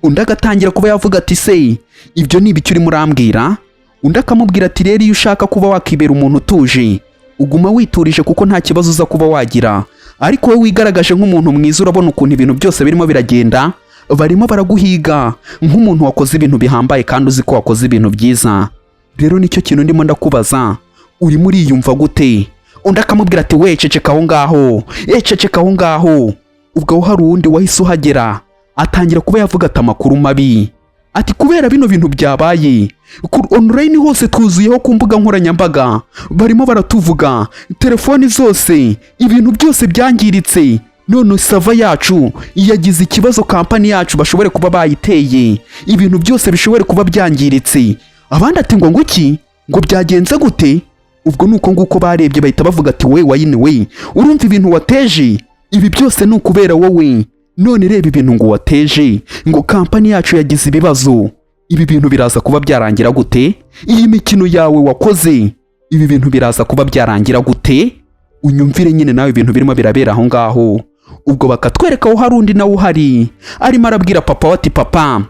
Undi agatangira kuba yavuga ati: "Se ibyo ni ibiki urimo urambwira?" Undi akamubwira ati: "Rero iyo ushaka kuba wakibera umuntu utuje, uguma witurije kuko nta kibazo uza kuba wagira. Ariko wowe wigaragaje nk'umuntu mwiza, urabona ukuntu ibintu byose birimo biragenda, barimo baraguhiga nk'umuntu wakoze ibintu bihambaye kandi uzi ko wakoze ibintu byiza. Rero nicyo kintu ndimo ndakubaza, urimo uriyumva gute?" Undi akamubwira ati: "We, ceceka aho ngaho, ceceka aho ngaho." Ubwo aho hari uwundi wahise uhagera, atangira kuba yavuga ati: "Amakuru mabi," ati, "kubera bino bintu byabaye ku online hose, twuzuyeho ku mbuga nkoranyambaga, barimo baratuvuga, telefoni zose, ibintu byose byangiritse. None server yacu yagize ikibazo, kampani yacu bashobore kuba bayiteye, ibintu byose bishobore kuba byangiritse." Abandi ati: "Ngo nguki? Ngo byagenze gute?" Ubwo ni uko nguko barebye, bahita bavuga ati: "We wayine we, urumva ibintu wateje? Ibi byose ni ukubera wowe. None reba ibintu ngo wateje, ngo kampani yacu yagize ibibazo. Ibi bintu biraza kuba byarangira gute? Iyi mikino yawe wakoze, ibi bintu biraza kuba byarangira gute?" Unyumvire nyine nawe ibintu birimo birabera aho ngaho. Ubwo bakatwereka aho hari undi nawe uhari, arimo arabwira papa we ati: "Papa,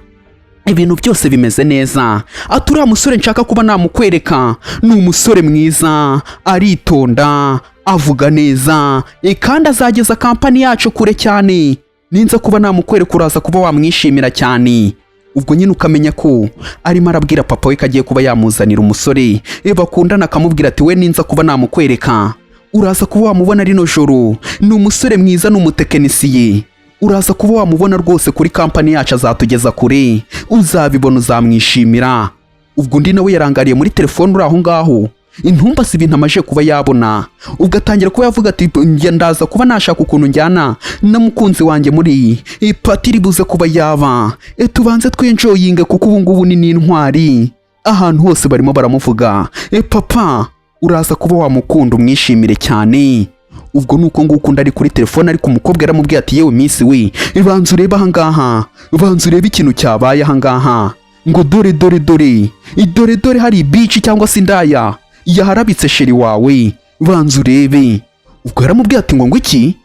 Ibintu byose bimeze neza. Ati: "Uriya musore nshaka kuba namukwereka ni umusore mwiza, aritonda, avuga neza, kandi azageza kampani yacu kure cyane. Ninza kuba namukwereka, uraza kuba wamwishimira cyane." Ubwo nyine ukamenya ko arimo arabwira papa we ko agiye kuba yamuzanira umusore bakundana, akamubwira ati: "We, ninza kuba namukwereka, uraza kuba wamubona rino joro. Ni umusore mwiza, ni umutekinisiye, uraza kuba wamubona rwose kuri kampani yacu, azatugeza kure, uzabibona, uzamwishimira." Ubwo undi nawe yarangariye muri telefone uri aho ngaho, intumba si ibintu amaze kuba yabona. Ubwo atangira kuba yavuga ati: "Njye ndaza kuba nashaka ukuntu njyana na mukunzi wanjye muri party iri buze kuba yaba, tubanze twenjoyinge, kuko ubu ngubu ni n'intwari, ahantu hose barimo baramuvuga. Papa, uraza kuba wamukunda, umwishimire cyane." Ubwo ni uko nguko undi ari kuri telefone, ariko umukobwa yaramubwiye ati: "Yewe miss we, banza urebe ahangaha, banza urebe ikintu cyabaye ahangaha." Ngo: "Dore, dore, dore, dore, dore, hari bitch cyangwa se indaya yaharabitse chéri wawe, banza urebe." Ubwo yaramubwiye ati: Ngo iki?"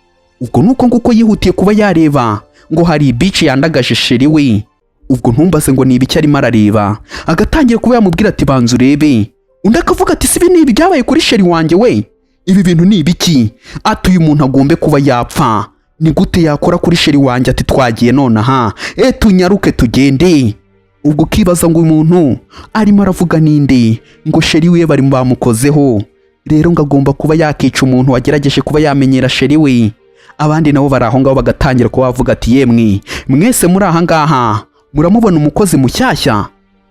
Ubwo ni uko nguko yihutiye kuba yareba ngo hari bitch yandagaje chéri we. Ubwo ntumbaze ngo ni ibiki arimo arareba. Agatangira kuba yamubwira ati: "Banza urebe." Undi akavuga ati: "Si ibi ni ibi byabaye kuri chéri wanjye we? Ibi bintu ni ibiki?" Ati: "Uyu muntu agombe kuba yapfa. Ni gute yakora kuri chéri wanjye?" Ati: "Twagiye nonaha, tunyaruke tugende." Ubwo ukibaza ngo uyu muntu arimo aravuga ninde? Ngo chéri we bari bamukozeho, rero ngo agomba kuba yakica umuntu wagerageje kuba yamenyera chéri we. Abandi nabo bari aho ngaho bagatangira kuba bavuga ati: "Yemwe mwese muri aha ngaha, muramubona umukozi mushyashya?"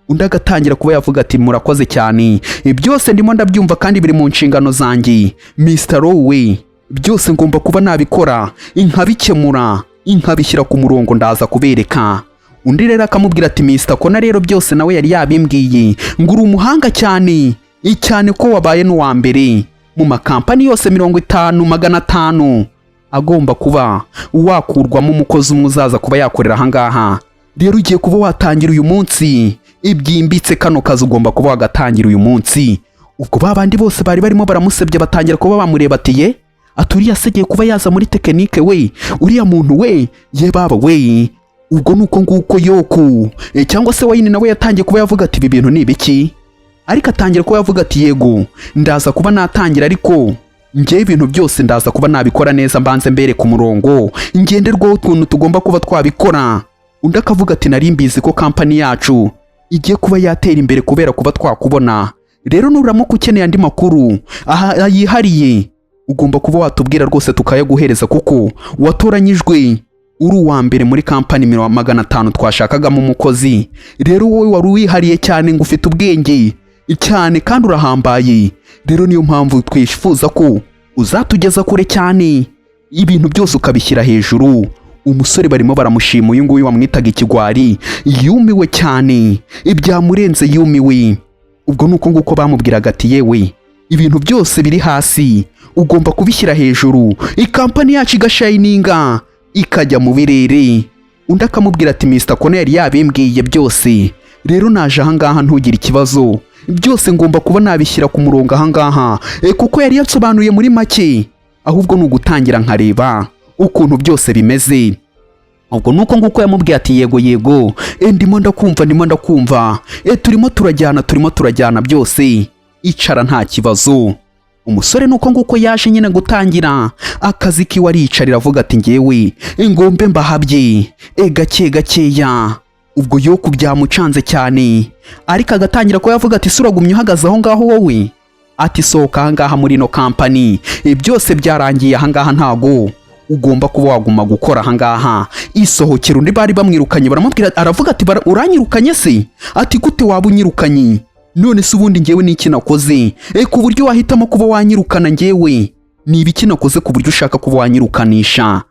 Undi agatangira kuba yavuga ati: "Murakoze cyane, byose ndimo ndabyumva kandi biri mu nshingano zanjye, Mr. Rowe. Byose ngomba kuba nabikora, nkabikemura, nkabishyira ku murongo, ndaza kubereka." Undi rero akamubwira ati: "Mr. Kona rero byose nawe yari yabimbwiye ngo uri umuhanga cyane cyane, ko wabaye n'uwa mbere mu makampani yose 50 500 agomba kuba wakurwamo umukozi umwe uzaza kuba yakorera ahangaha. Rero ugiye kuba watangira uyu munsi ibyimbitse, kano kazi ugomba kuba wagatangira uyu munsi." Ubwo ba bandi bose bari barimo baramusebye batangira kuba bamureba ati: "Ye, ati uriya se agiye kuba yaza muri tekinike we, uriya muntu we, ye baba we." Ubwo ni uko nguko yoku cyangwa se Wayini nawe yatangiye kuba yavuga ati: "Ibi bintu ni ibiki?" Ariko atangira kuba yavuga ati: "Yego, ndaza kuba natangira, ariko njyewe ibintu byose ndaza kuba nabikora neza, mbanze mbere ku murongo ngenderwaho ukuntu tugomba kuba twabikora." Undi akavuga ati: "Nari mbizi ko kampani yacu igiye kuba yatera imbere kubera kuba twakubona. Rero nuramuka ukeneye andi makuru aha yihariye, ugomba kuba watubwira rwose tukayaguhereza, kuko watoranyijwe uri uwa mbere muri kampani 500 twashakagamo umukozi. Rero wowe wari wihariye cyane, ngo ufite ubwenge cyane kandi urahambaye. Rero niyo mpamvu twifuza ko uzatugeza kure cyane, ibintu byose ukabishyira hejuru." Umusore barimo baramushima. Uyu nguyu wamwitaga ikigwari yumiwe cyane, ibyamurenze, yumiwe. Ubwo ni uko nguko bamubwiraga ati: "Yewe, ibintu byose biri hasi ugomba kubishyira hejuru, ikampani yacu igashininga, ikajya mu birere." Undi akamubwira ati: "Mr. Kona yari yabimbwiye byose. Rero naje ahangaha, ntugire ikibazo, byose ngomba kuba nabishyira ku murongo ahangaha, kuko yari yasobanuye muri make, ahubwo ni ugutangira nkareba ukuntu byose bimeze." Ubwo nuko nguko yamubwiye ati: "Yego, yego, ndimo ndakumva, ndimo ndakumva, turimo turajyana, turimo turajyana byose, icara, nta kibazo." Umusore nuko nguko yaje nyine gutangira akazi kiwe, ariyicarira, avuga ati: "Ngewe ngombe mbahabye gake gakeya." Ubwo yoku byamucanze cyane, ariko agatangira kuba yavuga ati: "Uragumye uhagaze aho ngaho wowe?" Ati: "Sohoka ahangaha muri ino kampani, byose byarangiye ahangaha, ntago ugomba kuba waguma gukora ahangaha, isohokera." Undi bari bamwirukanye, baramubwira, aravuga ati: "Uranyirukanye se?" Ati: "Gute waba unyirukanye? None se ubundi ngewe ni iki nakoze ku buryo wahitamo kuba wanyirukana? Ngewe ni ibiki nakoze ku buryo ushaka kuba wanyirukanisha?"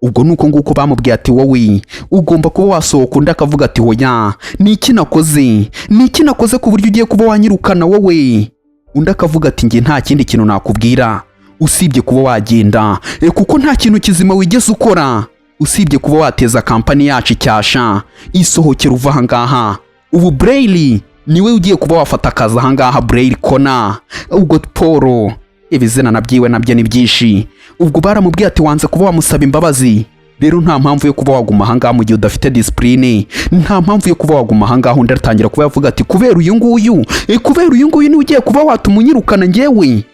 Ubwo ni uko nguko bamubwiye ati: "Wowe ugomba kuba wasohoka." Undi akavuga ati: "Hoya, ni iki nakoze? Ni iki nakoze ku buryo ugiye kuba wanyirukana wowe?" Undi akavuga ati: "Njye nta kindi kintu nakubwira usibye kuba wagenda, kuko nta kintu kizima wigeze ukora usibye kuba wateza kampani yacu icyasha. Isohokera, uva ahangaha. Ubu Braille niwe ugiye kuba wafata akazi ahangaha, Braille Kona." Ubwo Paul, ibizina nabyiwe nabyo ni byinshi. Ubwo baramubwiye ati: "Wanze kuba wamusaba imbabazi, Rero nta mpamvu yo kuba waguma ahangaha mu gihe udafite discipline, nta mpamvu yo kuba waguma ahangaha. Undi aratangira kuba yavuga ati kubera uyu nguyu, kubera uyu nguyu niwe ugiye kuba watuma unyirukana njyewe.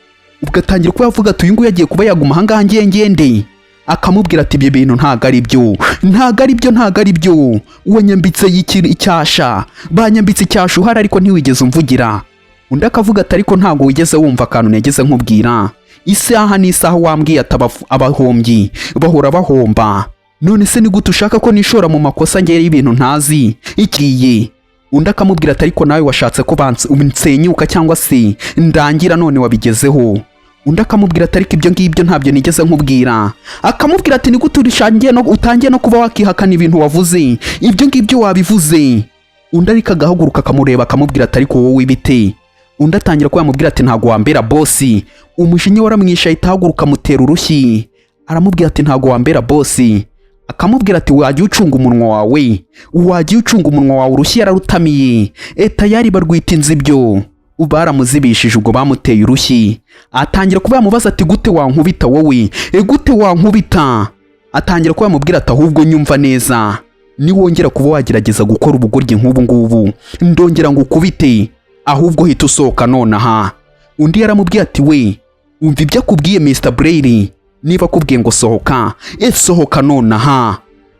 Ubwo atangira kuba yavuga ati uyu nguyu agiye kuba yaguma ahangaha, ngiye ngende. Akamubwira ati ibyo bintu ntago ari byo, ntago ari byo, ntago ari byo. Wanyambitse icyasha, banyambitse icyasha uhari, ariko ntiwigeze umvugira. Undi akavuga ati ariko ntabwo wigeze wumva akantu nigeze nkubwira. Isaha n'isaha wambwiye ati abahombyi bahora bahomba. None se ni gute ushaka ko nishora mu makosa ngera y'ibintu ntazi ikiye? Undi akamubwira ati ariko nawe washatse ko nsenyuka cyangwa se ndangira, none wabigezeho. Undi akamubwira ati ariko ibyo ngibyo ntabyo nigeze nkubwira. Akamubwira ati ni gute urishangiye no utangiye no kuba wakihakana ibintu wavuze? Ibyo ngibyo wabivuze. Undi ariko agahaguruka akamureba, akamubwira ati ariko wowe bite? Undi atangira kuba yamubwira ati ntabwo wambera boss. Umujinya waramwishe, ahita ahaguruka amutera urushyi, aramubwira ati ntabwo wambera boss. Akamubwira ati wajya ucunga umunwa wawe, wajya ucunga umunwa wawe. Urushyi yararutamiye, tayari barwita inzibyo, baramuzibishije. Ubwo bamuteye urushyi, atangira kuba yamubaza ati gute wankubita wowe? Gute wankubita? Atangira kuba yamubwira ati ahubwo nyumva neza, niwongera kuba wagerageza gukora ubugoryi nk'ubu ngubu, ndongera ngo ukubite, ahubwo hita usohoka nonaha. Undi yaramubwiye ati we, umva ibyo akubwiye Mr Braille, niba akubwiye ngo sohoka, sohoka nonaha.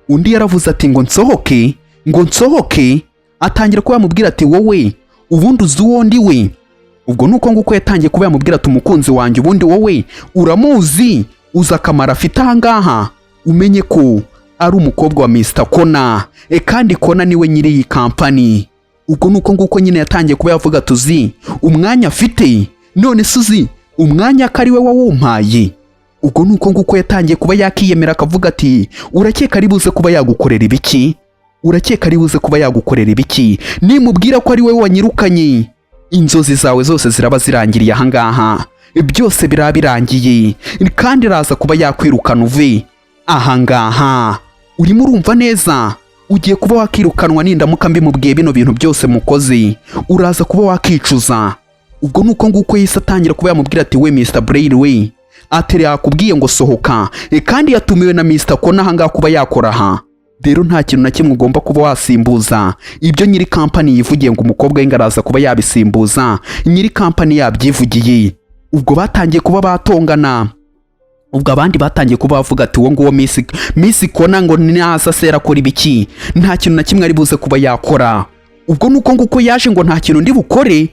Undi yaravuze ati ngo nsohoke, ngo nsohoke? Atangira kuba yamubwira ati wowe ubundi uzi uwo ndi we? Ubwo nuko nguko yatangiye kuba yamubwira ati umukunzi wanjye ubundi wowe uramuzi, uzi akamaro afite ahangaha? Umenye ko ari umukobwa wa Mr Kona, kandi Kona niwe nyiri iyi kampani. Ubwo nuko nguko nyine yatangiye kuba yavuga tuzi umwanya afite, none se uzi umwanya ko ari we wawumpaye? Ubwo nuko nguko yatangiye kuba yakiyemera, akavuga ati urakeka ari buze kuba yagukorera ibiki? Urakeka ari buze kuba yagukorera ibiki? Nimubwira ko ari we wanyirukanye, inzozi zawe zose ziraba zirangiriye ahangaha, byose biraba birangiye, kandi araza kuba yakwirukana uve ahangaha. Urimo urumva neza? Ugiye kuba wakirukanwa nindamuka mbimubwiye bino bintu byose mukoze, uraza kuba wakicuza. Ubwo nuko nguko yahise atangira kuba yamubwira ati we Mr Braille we, ati yakubwiye ngo sohoka, kandi yatumiwe na Mr Kona ahangaha kuba yakora aha. Rero nta kintu na kimwe ugomba kuba wasimbuza ibyo nyiri kampani yivugiye, ngo umukobwa we ngo araza kuba yabisimbuza, nyiri kampani yabyivugiye. Ubwo batangiye kuba batongana. Ubwo abandi batangiye kuba bavuga ati uwo nguwo Miss Kona ngo naza se arakora ibiki? Nta kintu na kimwe ari buze kuba yakora. Ubwo nuko nguko yaje ngo nta kintu ndi bukore.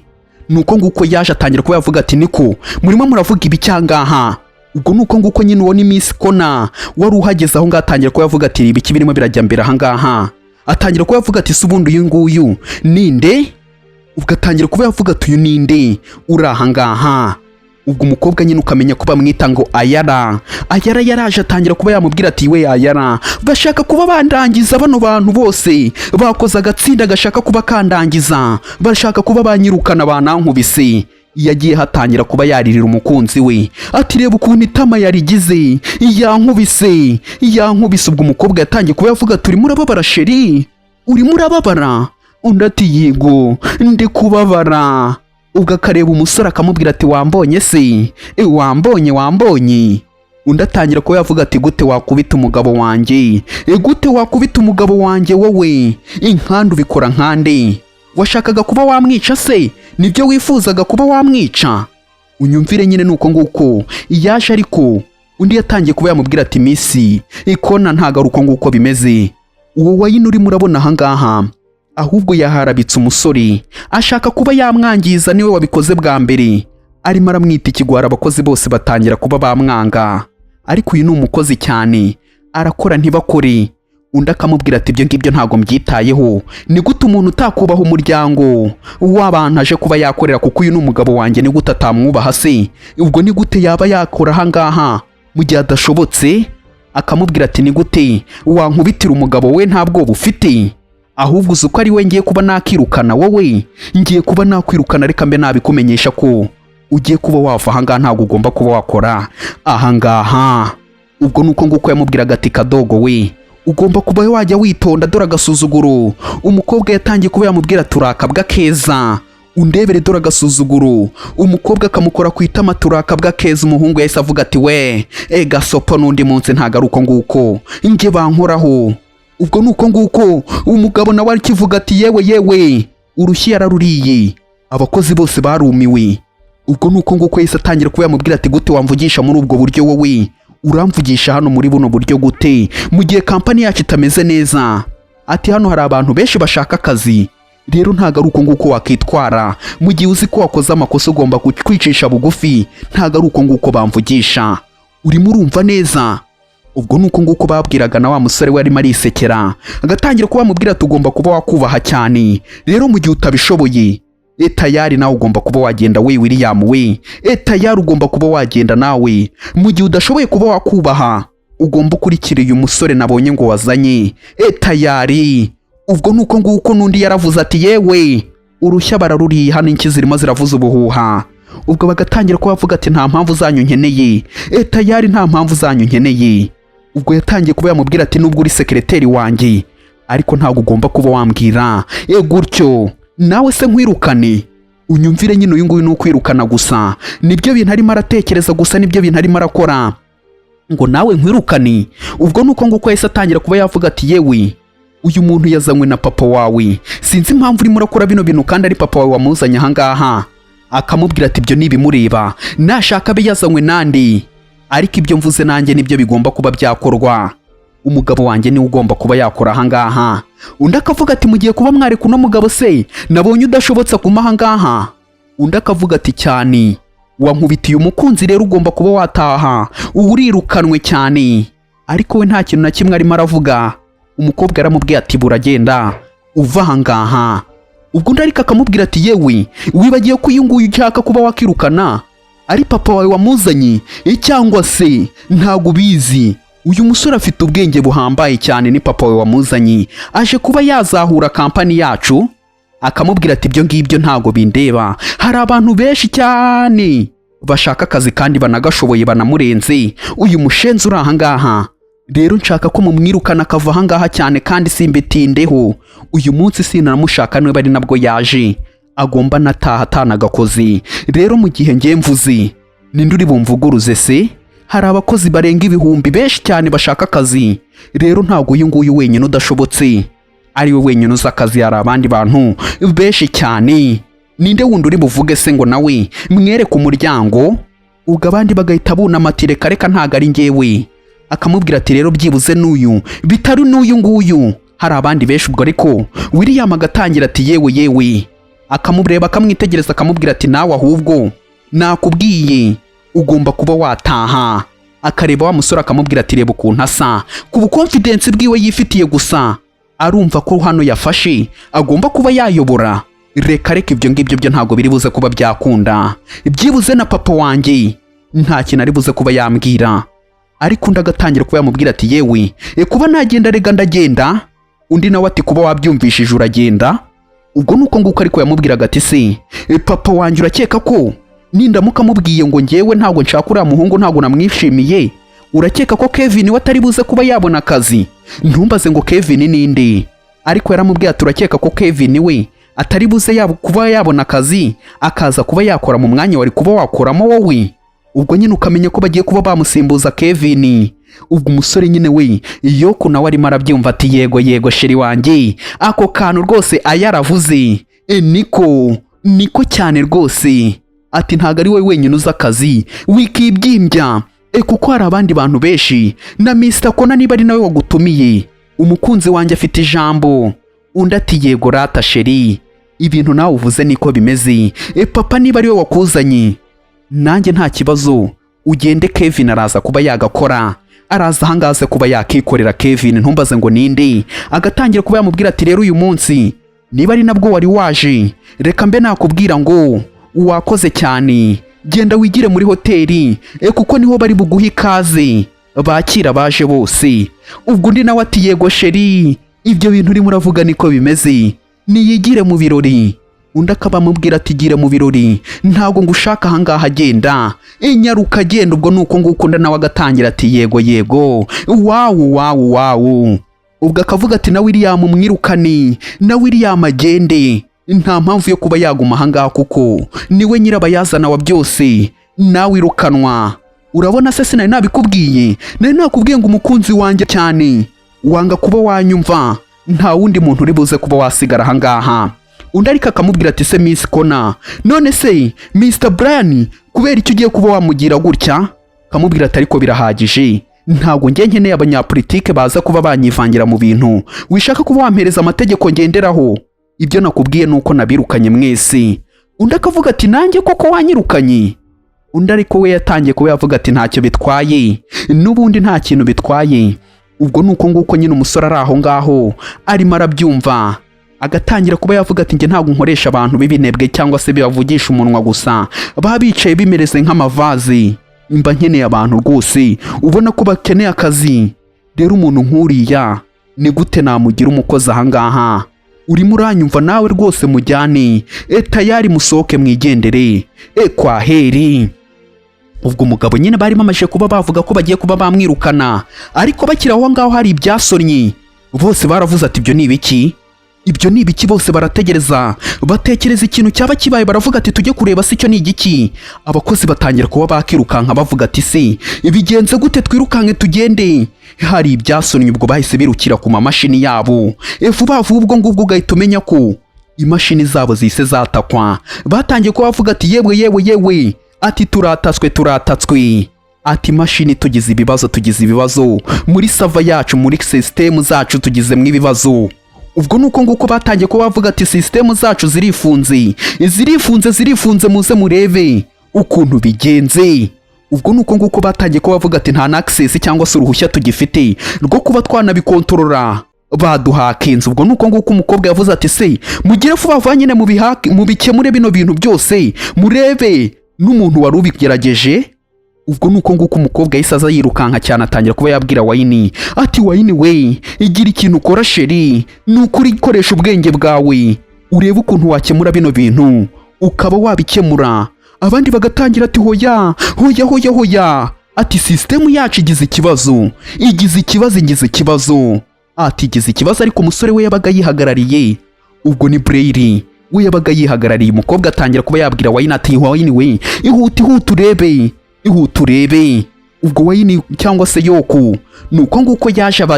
Nuko nguko yaje atangira kuba yavuga ati niko murimo muravuga ibi cyangaha? Ubwo nuko nguko nyine uwo ni Miss Kona wari uhageze aho ngaho, atangira kuba yavuga ati ibiki birimo birajya mbere ahangaha? Atangira kuba yavuga ati se ubundi uyu nguyu ninde? Ubwo atangira kuba yavuga ati uyu ninde uri ahangaha? Ubwo umukobwa nyine ukamenya ko bamwita ngo Ayara. Ayara yaraje atangira kuba yamubwira ati we Ayara, bashaka kuba bandangiza, bano bantu bose bakoze agatsinda gashaka kuba kandangiza, bashaka kuba banyirukana, banankubise. Yagiye hatangira kuba yaririra umukunzi we ati reba ukuntu itama yarigize, yankubise, yankubise. Ubwo umukobwa yatangiye kuba yavuga ati urimo urababara chéri? Urimo urababara? Undi ati yego, ndi kubabara. Ubwo akareba umusore akamubwira ati wambonye se? Wambonye, wambonye? Undi atangira kuba yavuga ati gute wakubita umugabo wanjye? Gute wakubita umugabo wanjye wowe? Inkandi ubikora nkande? Washakaga kuba wamwica se? Nibyo wifuzaga kuba wamwica? Unyumvire nyine, nuko nguko yaje, ariko undi yatangiye kuba yamubwira ati Miss Kona, ntago ari uko nguko bimeze. Uwo wayini urimo urabona ahangaha ahubwo yaharabitse umusore, ashaka kuba yamwangiza, niwe wabikoze bwa mbere. Arimo aramwita ikigwara, abakozi bose batangira kuba bamwanga, ariko uyu ni umukozi cyane, arakora ntibakore. Undi akamubwira ati ibyo ngibyo ntabwo mbyitayeho. Ni gute umuntu utakubaha umuryango w'abantu aje kuba yakorera? Kuko uyu ni umugabo wanjye, ni gute atamwubaha se? Ubwo ni gute yaba yakora ahangaha mu gihe adashobotse? Akamubwira ati ni gute wankubitira umugabo we nta bwoba ufite? Ahubwo uzi ko ari we ngiye kuba nakirukana wowe, ngiye kuba nakwirukana. Reka mbe nabikumenyesha ko ugiye kuba wava ahangaha, ntabwo ugomba kuba wakora ahangaha. Ubwo nuko nguko yamubwiraga ati kadogo we, ugomba kuba wajya witonda, dore agasuzuguro. Umukobwa yatangiye kuba yamubwira turakabwa keza. Undebere dore agasuzuguro. Umukobwa akamukora ku itama, turakabwa keza. Umuhungu yahise avuga ati: "We e gasopo, n'undi munsi ntago ari uko nguko njye bankoraho." Ubwo ni uko nguko umugabo nawe akivuga ati: "Yewe yewe, urushyi yararuriye." Abakozi bose barumiwe. Ubwo ni uko nguko yahise atangira kuba yamubwira ati: "Gute wamvugisha muri ubwo buryo? Wowe uramvugisha hano muri buno buryo gute mu gihe kampani yacu itameze neza?" Ati: "Hano hari abantu benshi bashaka akazi, rero ntabwo ari uko nguko wakitwara. Mu gihe uzi ko wakoze amakosa ugomba kwicisha bugufi. Ntabwo ari uko nguko bamvugisha, urimo urumva neza?" Ubwo ni uko nguko babwiraga na wa musore we arimo arisekera, agatangira kuba bamubwira ati: "Ugomba kuba wakubaha cyane. Rero mu gihe utabishoboye, tayari nawe ugomba kuba wagenda. We William we, tayari ugomba kuba wagenda nawe. Mu gihe udashoboye kuba wakubaha, ugomba ukurikira uyu musore nabonye ngo wazanye, tayari." Ubwo ni uko nguko n'undi yaravuze ati: "Yewe, urushya bararuriye hano, inki zirimo ziravuza ubuhuha." Ubwo bagatangira kuba bavuga ati: "Nta mpamvu zanyu nkeneye, tayari nta mpamvu zanyu nkeneye." Ubwo yatangiye kuba yamubwira ati: "Nubwo uri sekereteri wanjye, ariko ntabwo ugomba kuba wambwira gutyo. Nawe se nkwirukane?" Unyumvire nyine, uyu nguyu ni ukwirukana gusa, nibyo bintu arimo aratekereza gusa, nibyo bintu arimo arakora, ngo nawe nkwirukane. Ubwo ni uko nguko yahise atangira kuba yavuga ati: "Yewe, uyu muntu yazanywe na papa wawe. Sinzi impamvu urimo urakora bino bintu kandi ari papa wawe wamuzanye ahangaha." Akamubwira ati: "Ibyo ntibimureba, nashaka abe yazanywe nandi, ariko ibyo mvuze nanjye nibyo bigomba kuba byakorwa. Umugabo wanjye niwe ugomba kuba yakora ahangaha." Undi akavuga ati: "Mugiye kuba mwareka uno mugabo se nabonye udashobotse aguma ahangaha?" Undi akavuga ati: "Cyane, wankubitiye umukunzi, rero ugomba kuba wataha, uba urirukanwe cyane." Ariko we nta kintu na kimwe arimo aravuga. Umukobwa yaramubwiye ati: "Buragenda uva ahangaha." Ubwo undi ariko akamubwira ati: "Yewe, wibagiwe ko uyu nguyu ushaka kuba wakirukana ari papa wawe wamuzanye? Cyangwa se ntabwo ubizi? Uyu musore afite ubwenge buhambaye cyane. Ni papa wawe wamuzanye, aje kuba yazahura kampani yacu." Akamubwira ati: "Ibyo ngibyo ntabwo bindeba. Hari abantu benshi cyane bashaka akazi kandi banagashoboye, banamurenze uyu mushenzi uri ahangaha. Rero nshaka ko mumwirukana akava ahangaha cyane, kandi simbitindeho. Uyu munsi sinanamushaka, niba ari nabwo yaje agomba nataha atanagakoze. Rero mu gihe ngiye mvuze, ninde uri bumvuguruze se? Hari abakozi barenga ibihumbi benshi cyane bashaka akazi. Rero ntabwo uyu nguyu wenyine udashobotse ari we wenyine uzi akazi. Hari abandi bantu benshi cyane. Ninde wundi uri buvuge se ngo nawe mwereke umuryango?" Ubwo abandi bagahita bunama ati: "Reka reka, ntabwo ari njyewe." Akamubwira ati: "Rero byibuze n'uyu bitari n'uyu nguyu, hari abandi benshi." Ubwo ariko William agatangira ati: "Yewe yewe." Akamureba, akamwitegereza, akamubwira ati: "Nawe ahubwo nakubwiye, ugomba kuba wataha." Akareba wa musore akamubwira ati: "Reba ukuntu asa ku bu confidence bwiwe yifitiye gusa, arumva ko hano yafashe agomba kuba yayobora. Reka reka, ibyo ngibyo byo ntabwo biri buze kuba byakunda. Byibuze na papa wanjye nta kintu ari buze kuba yambwira." Ariko undi agatangira kuba yamubwira ati: "Yewe, kuba nagenda, rega ndagenda." Undi nawe ati: "Kuba wabyumvishije uragenda." Ubwo nuko nguko ariko yamubwiraga ati: "Se papa wanjye urakeka ko nindamuka amubwiye ngo ngewe ntabwo nshaka uriya muhungu, ntabwo namwishimiye, urakeka ko Kevin we atari buze kuba yabona akazi?" Ntumbaze ngo Kevin ninde, ariko yaramubwiye ati: "Urakeka ko Kevin we atari buze kuba yabona akazi, akaza kuba yakora mu mwanya wari kuba wakoramo wowe?" Ubwo nyine ukamenya ko bagiye kuba bamusimbuza Kevin. Ubwo umusore nyine we Yoko nawe arimo arabyumva ati: "Yego yego, chéri wanjye, ako kantu rwose ayaravuze, niko niko cyane rwose." Ati: "Ntabwo ari wowe wenyine uzi akazi, wikibyimbya, kuko hari abandi bantu benshi na Mr. Kona niba ari nawe wagutumiye, umukunzi wanjye afite ijambo." Undi ati: "Yego rata chéri, ibintu nawe uvuze niko bimeze. Papa niba ari we wakuzanye, nanjye nta kibazo, ugende. Kevin araza kuba yagakora, araza ahangaha aze kuba yakikorera." Kevin ntumbaze ngo ninde. Agatangira kuba yamubwira ati: "Rero uyu munsi niba ari nabwo wari waje, reka mbe nakubwira ngo wakoze cyane. Genda wigire muri hoteli, kuko niho bari buguhe ikaze, bakira baje bose." Ubwo undi nawe ati: "Yego chéri, ibyo bintu urimo uravuga niko bimeze, niyigire mu birori." Undi akaba amubwira ati: "Gira mu birori, ntabwo ngushaka ahangaha, agenda, inyaruka agenda." Ubwo ni uko nguko undi nawe agatangira ati: "Yego yego, wow wow wow." Ubwo akavuga ati: "Na William mwirukane, na William agende." Nta mpamvu yo kuba yaguma ahangaha kuko niwe nyirabayazana wa byose, nawe irukanwa. Urabona se sinari nabikubwiye? Nari nakubwiye ngo umukunzi wanjye cyane, wanga kuba wanyumva. Nta wundi muntu uri buze kuba wasigara ahangaha. Undi ariko akamubwira ati: "Se Miss Kona, none se Mr Brian, kubera icyo ugiye kuba wamugira gutya?" Akamubwira ati: "Ariko birahagije, ntabwo njye nkeneye abanyapolitike baza kuba banyivangira mu bintu. Wishaka kuba wampereza amategeko ngenderaho. Ibyo nakubwiye ni uko nabirukanye mwese." Undi akavuga ati: "Nanjye koko wanyirukanye?" Undi ariko we yatangiye kuba yavuga ati: "Ntacyo bitwaye, n'ubundi nta kintu bitwaye." Ubwo ni uko nguko nyine umusore ari aho ngaho arimo arabyumva, agatangira kuba yavuga ati: "Njye ntabwo nkoresha abantu b'ibinebwe cyangwa se bibavugisha umunwa gusa, baba bicaye bimereze nk'amavazi. Mba nkeneye abantu rwose ubona ko bakeneye akazi. Rero umuntu nk'uriya ni gute namugira umukozi ahangaha? Urimo uranyumva nawe rwose? Mujyane, e tayari musohoke mwigendere, e kwa heri." Ubwo umugabo nyine bari bamaze kuba bavuga ko bagiye kuba bamwirukana, ariko bakiri aho ngaho hari ibyasonnye. Bose baravuze ati: "Ibyo ni ibiki? Ibyo ni ibiki?" Bose barategereza, batekereza ikintu cyaba kibaye. Baravuga ati: "Tujye kureba se icyo ni igiki?" Abakozi batangira kuba bakirukanka, bavuga ati: "Se bigenze gute? Twirukanke tugende, hari ibyasonnye." Ubwo bahise birukira ku mamashini yabo vuba vuba. Ubwo ngubwo ugahita umenya ko imashini zabo zihise zatakwa. Batangiye kuba bavuga ati: "Yewe, yewe, yewe," ati: "Turatatswe, turatatswe," ati: "Imashini tugize ibibazo, tugize ibibazo muri server yacu, muri sisitemu zacu tugizemo ibibazo." Ubwo ni uko nguko batangiye kuba bavuga ati: "Sisitemu zacu zirifunze, zirifunze, zirifunze, muze murebe ukuntu bigenze." Ubwo ni uko nguko batangiye kuba bavuga ati: "Nta na access cyangwa se uruhushya tugifite rwo kuba twanabikontorora, baduhakinze." Ubwo ni uko nguko umukobwa yavuze ati: "Se mugire vuba vuba nyine mubikemure bino bintu byose, murebe n'umuntu wari ubigerageje." Ubwo ni uko nguko umukobwa yahise aza yirukanka cyane, atangira kuba yabwira Wayini ati: "Wayini we, igira ikintu ukora chéri, ni ukuri koresha ubwenge bwawe urebe ukuntu wakemura bino bintu, ukaba wabikemura." Abandi bagatangira ati: "Hoya, hoya, hoya, hoya," ati: "Sisitemu yacu igize ikibazo, igize ikibazo, igize ikibazo," ati: "Igize ikibazo." Ariko umusore we yabaga yihagarariye, ubwo ni Bureyiri, we yabaga yihagarariye. Umukobwa atangira kuba yabwira Wayini ati: "Wayini we, ihute, ihute urebe, ihute urebe." Ubwo Wayini cyangwa se Yoku ni uko nguko yaje aba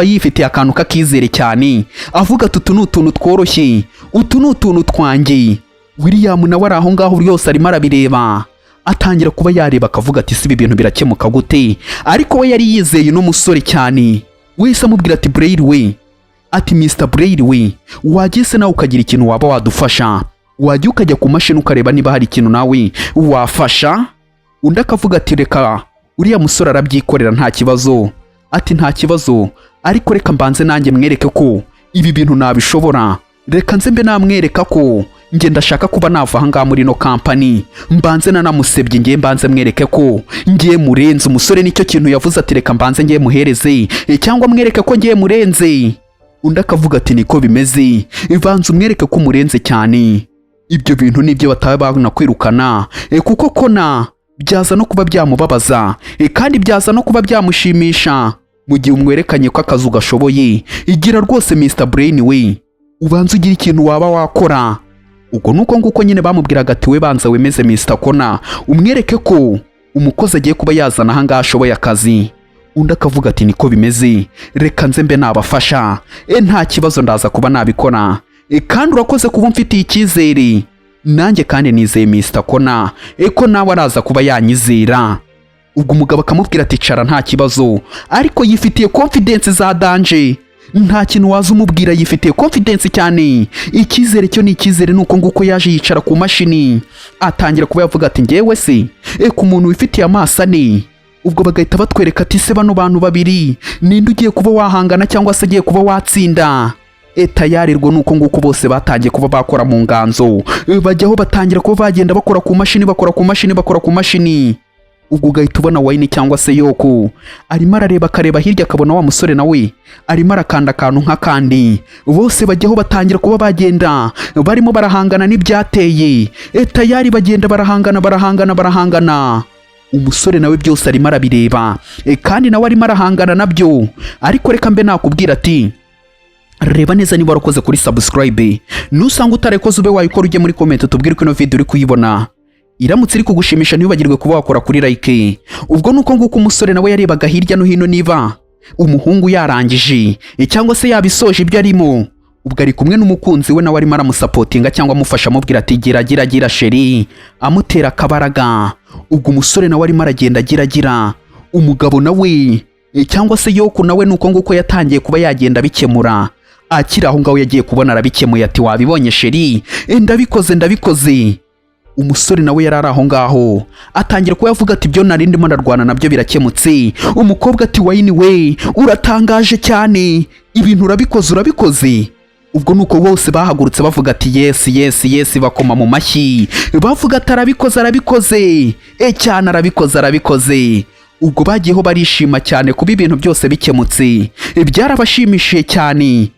yifitiye akantu k'akizere cyane, avuga ati: "Utu ni utuntu tworoshye, utu ni utuntu twanjye." William nawe ari aho ngaho yose arimo arabireba, atangira kuba yareba akavuga ati: "Si ibi bintu birakemuka gute?" Ariko we yari yizeye uno musore cyane, wese amubwira ati: "Bureyiri we," ati: "Mr Bureyiri we, wagiye se nawe ukagira ikintu waba wadufasha? Wajya ukajya ku mashini ukareba niba hari ikintu nawe wafasha?" Undi akavuga ati: "Reka uriya musore arabyikorera, nta kibazo," ati: "Nta kibazo, ariko reka mbanze nanjye mwereke ko ibi bintu nabishobora. Reka nze mbe namwereka ko njye ndashaka kuba nava aha ngaha muri ino kampani, mbanze nanamusebye, ngiye mbanze mwereke ko ngiye murenze." Umusore nicyo kintu yavuze ati: "Reka mbanze ngiye muhereze cyangwa mwereke ko ngiye murenze." Undi akavuga ati: "Niko bimeze, ivanze umwereke ko umurenze cyane. Ibyo bintu nibyo bataba banakwirukana, kuko kona byaza no kuba byamubabaza, kandi byaza no kuba byamushimisha mu gihe umwerekanye ko akazi ugashoboye. Igira rwose Mr Brain we, ubanza ugira ikintu waba wakora." Ubwo nuko nguko nyine bamubwiraga ati: "We banza wemeze Mr Kona, umwereke ko umukozi agiye kuba yazana ahangaha ashoboye akazi." Undi akavuga ati: "Niko bimeze, reka nze mbe nabafasha, nta kibazo, ndaza kuba nabikora. Kandi urakoze kuba umfitiye icyizere, nanjye kandi nizeye Mr Kona, ko nawe araza kuba yanyizera." Ubwo umugabo akamubwira ati: "Cara, nta kibazo." Ariko yifitiye confidence za danger, nta kintu waza umubwira, yifitiye confidence cyane. Icyizere cyo ni icyizere. Nuko nguko yaje yicara ku mashini, atangira kuba yavuga ati: "Ngewe se ku muntu wifitiye amaso ane." Ubwo bagahita batwereka ati: "Se bano bantu babiri ninde ugiye kuba wahangana cyangwa se agiye kuba watsinda?" Etayarirwa nuko nguko bose batangiye kuba bakora mu nganzo, bajyaho batangira kuba bagenda bakora ku mashini, bakora ku mashini, bakora ku mashini. Ubwo ugahita ubona Wayini cyangwa se Yoko arimo arareba, akareba hirya akabona wa musore nawe arimo arakanda akantu nk'akandi. Bose bajyaho batangira kuba bagenda barimo barahangana n'ibyateye. Tayari bagenda barahangana, barahangana, barahangana. Umusore nawe byose arimo arabireba, kandi nawe arimo arahangana nabyo. Ariko reka mbe nakubwira ati Reba neza niba warakoze kuri subscribe. Nusanga utarayikoze, ube wayikora, ujye muri comment tubwire ko ino video uri kuyibona iramutse iri kugushimisha, ntiwibagirwe kuba wakora kuri like. Ubwo nuko nguko umusore nawe yarebaga hirya no hino niba umuhungu yarangije cyangwa se yabisoje ibyo arimo. Ubwo ari kumwe n'umukunzi we, nawe arimo aramusupportinga cyangwa amufasha, amubwira ati: "Gira gira gira chéri," amutera akabaraga. Ubwo umusore nawe arimo aragenda agira gira umugabo nawe cyangwa se Yoku nawe nuko nguko yatangiye kuba yagenda abikemura. Akiri aho ngaho, yagiye kubona arabikemuye, ati: "Wabibonye chéri? Ndabikoze, ndabikoze." Umusore nawe yari ari aho ngaho, atangira kuba yavuga ati: "Ibyo nari ndimo ndarwana nabyo birakemutse." Umukobwa ati: "Wayini we, uratangaje cyane, ibintu urabikoze, urabikoze." Ubwo nuko bose bahagurutse bavuga ati: Yes, bakoma mu mashyi bavuga ati: "Arabikoze, arabikoze cyane, arabikoze, arabikoze." Ubwo bagiyeho barishima cyane kuba ibintu byose bikemutse. Byarabashimishije cyane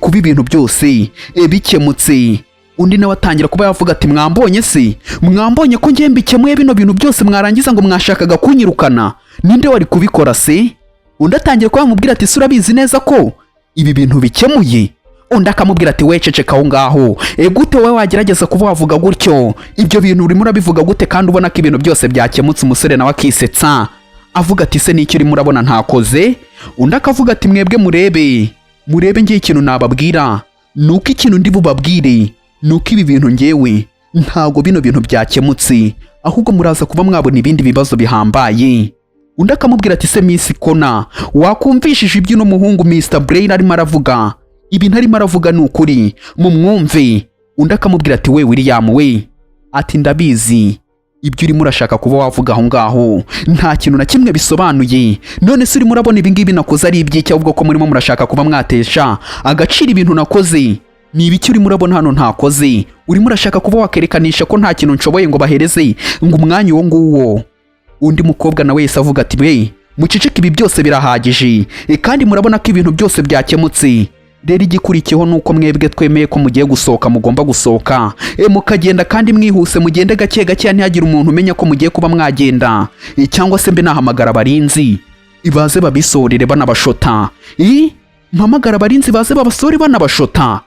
kuba ibintu byose bikemutse. Undi nawe atangira kuba yavuga ati: "Mwambonye se? Mwambonye ko ngiye mbikemuye bino bintu byose, mwarangiza ngo mwashakaga kunyirukana? Ninde wari kubikora se?" Undi atangira kuba yamubwira ati: "Se urabizi neza ko ibi bintu bikemuye?" Undi akamubwira ati: "Wececeka aho ngaho. Gute wowe wagerageza kuba wavuga gutyo? Ibyo bintu urimo urabivuga gute kandi ubona ko ibintu byose byakemutse?" Umusore nawe akisetsa avuga ati: "Se n'icyo urimo urabona ntakoze?" Undi akavuga ati: "Mwebwe murebe, murebe, ngiye ikintu nababwira ni uko ikintu ndi bubabwire ni uko ibi bintu ngewe ntago bino bintu byakemutse, ahubwo muraza kuba mwabona ibindi bibazo bihambaye." Undi akamubwira ati: "Se Miss Kona, wakumvishije ibyo uno muhungu Mr Brain arimo aravuga? Ibintu arimo aravuga ni ukuri, mumwumve." Undi akamubwira ati: "We William we," ati, "ndabizi ibyo urimo urashaka kuba wavuga aho ngaho nta kintu na kimwe bisobanuye. None se urimo urabona ibi ngibi nakoze ari iby'iki, ahubwo ko murimo murashaka kuba mwatesha agaciro ibintu nakoze? Ni ibiki urimo urabona hano ntakoze? Urimo urashaka kuba wakerekanisha ko nta kintu nshoboye ngo bahereze ngo umwanya uwo nguwo?" Undi mukobwa nawe yahise avuga ati: "We muceceke, ibi byose birahagije. Kandi murabona ko ibintu byose byakemutse. Rero igikurikiyeho ni uko mwebwe twemeye ko mugiye gusohoka, mugomba gusohoka mukagenda kandi mwihuse, mugende gake gake, ntihagire umuntu umenya ko mugiye kuba mwagenda. Cyangwa se mbe nahamagara abarinzi baze babisorere banabashota. Mpamagara abarinzi baze babasore banabashota."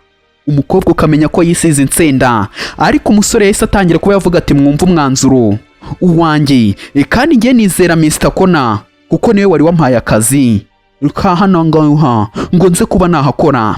Umukobwa ukamenya ko yisize insenda, ariko umusore yahise atangira kuba yavuga ati: "Mwumve umwanzuro uwanjye. Kandi njye nizera Mr Kona kuko niwe wari wampaye akazi ka hano ngaha ngo nze kuba nahakora.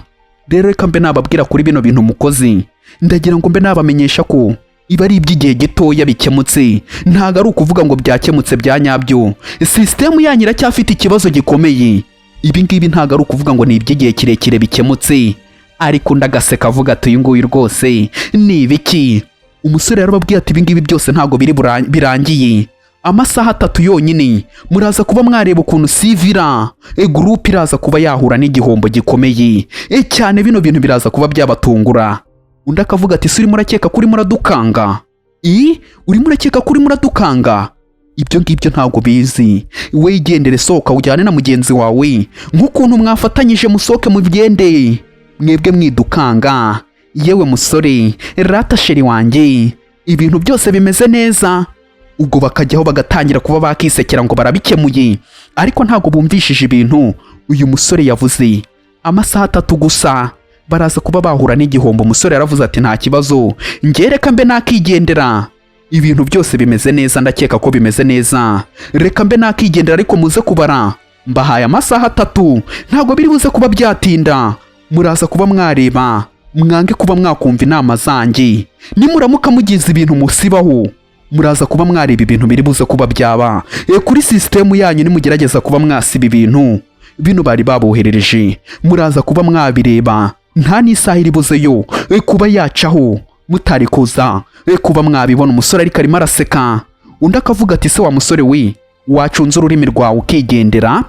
Rero reka mbe nababwira kuri bino bintu mukozi, ndagira ngo mbe nabamenyesha ko iba ari iby'igihe gitoya bikemutse, ntabwo ari ukuvuga ngo byakemutse bya nyabyo. Sisitemu yanyu iracyafite ikibazo gikomeye. Ibi ngibi ntabwo ari ukuvuga ngo ni iby'igihe kirekire bikemutse." Ariko undi agaseka avuga ati: "Uyu nguyu rwose ni ibiki?" Umusore yarababwiye ati: "Ibi ngibi byose ntabwo biri birangiye. Amasaha 3 yonyine muraza kuba mwareba ukuntu Sivira Group iraza kuba yahura n'igihombo gikomeye cyane. Bino bintu biraza kuba byabatungura." Undi akavuga ati: "Si urimo urakeka ko urimo uradukanga? Urimo urakeka ko urimo uradukanga? Ibyo ngibyo ntabwo bizi. We igendere, sohoka ujyane na mugenzi wawe nk'ukuntu mwafatanyije, musohoke mugende mwebwe mwidukanga. Yewe musore, rata chéri wanjye, ibintu byose bimeze neza." Ubwo bakajyaho bagatangira kuba bakisekera ngo barabikemuye, ariko ntabwo bumvishije ibintu uyu musore yavuze. Amasaha 3 gusa baraza kuba bahura n'igihombo. Umusore yaravuze ati: "Nta kibazo, njye reka mbe nakigendera, ibintu byose bimeze neza, ndakeka ko bimeze neza, reka mbe nakigendera, ariko muze kubara, mbahaye amasaha 3, ntabwo biri buze kuba byatinda, muraza kuba mwareba mwange kuba mwakumva inama zanjye. Nimuramuka mugize ibintu musibaho, muraza kuba mwareba ibintu biri buze kuba byaba kuri sisitemu yanyu. Nimugerageza kuba mwasiba ibintu bino bari baboherereje, muraza kuba mwabireba. Nta n'isaha iri buze yo kuba yacaho mutari kuza kuba mwabibona." Umusore ariko arimo araseka. Undi akavuga ati: "Se wa musore we, wacunze ururimi rwawe ukigendera?"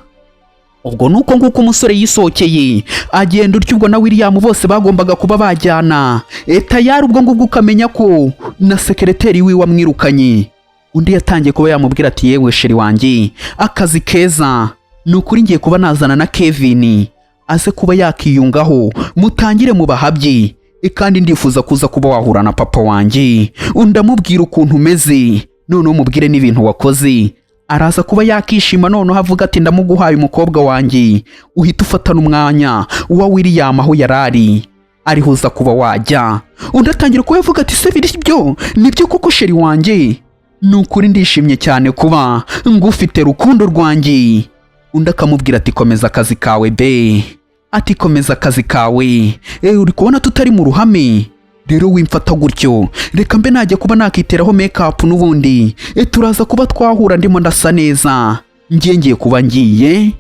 Ubwo nuko nguko umusore yisohokeye agenda utyo. Ubwo na William bose bagombaga kuba bajyana tayari. Ubwo ngubwo ukamenya ko na sekereteri wiwe amwirukanye. Undi yatangiye kuba yamubwira ati: "Yewe chéri wanjye, akazi keza, ni ukuri ngiye kuba nazana na Kevin aze kuba yakiyungaho, mutangire mubahabye. Kandi ndifuza kuza kuba wahura na papa wanjye, ndamubwira ukuntu umeze, noneho umubwire n'ibintu wakoze." Araza kuba yakishima noneho avuga ati: "Ndamuguhaye umukobwa wanjye." Uhita ufatana umwanya wa William aho yari ari, ariho uza kuba wajya. Undi atangira kuba yavuga ati: "Se biri byo, nibyo koko chéri wanjye? Ni ukuri ndishimye cyane kuba ngufite, rukundo rwanjye." Undi akamubwira ati: "Komeza akazi kawe be." Ati: "Komeza akazi kawe." Uri kubona tutari mu ruhame rero, wimfata gutyo. Reka mbe najya kuba nakiteraho make-up n'ubundi. Turaza kuba twahura ndimo ndasa neza. Ngiye, ngiye kuba ngiye.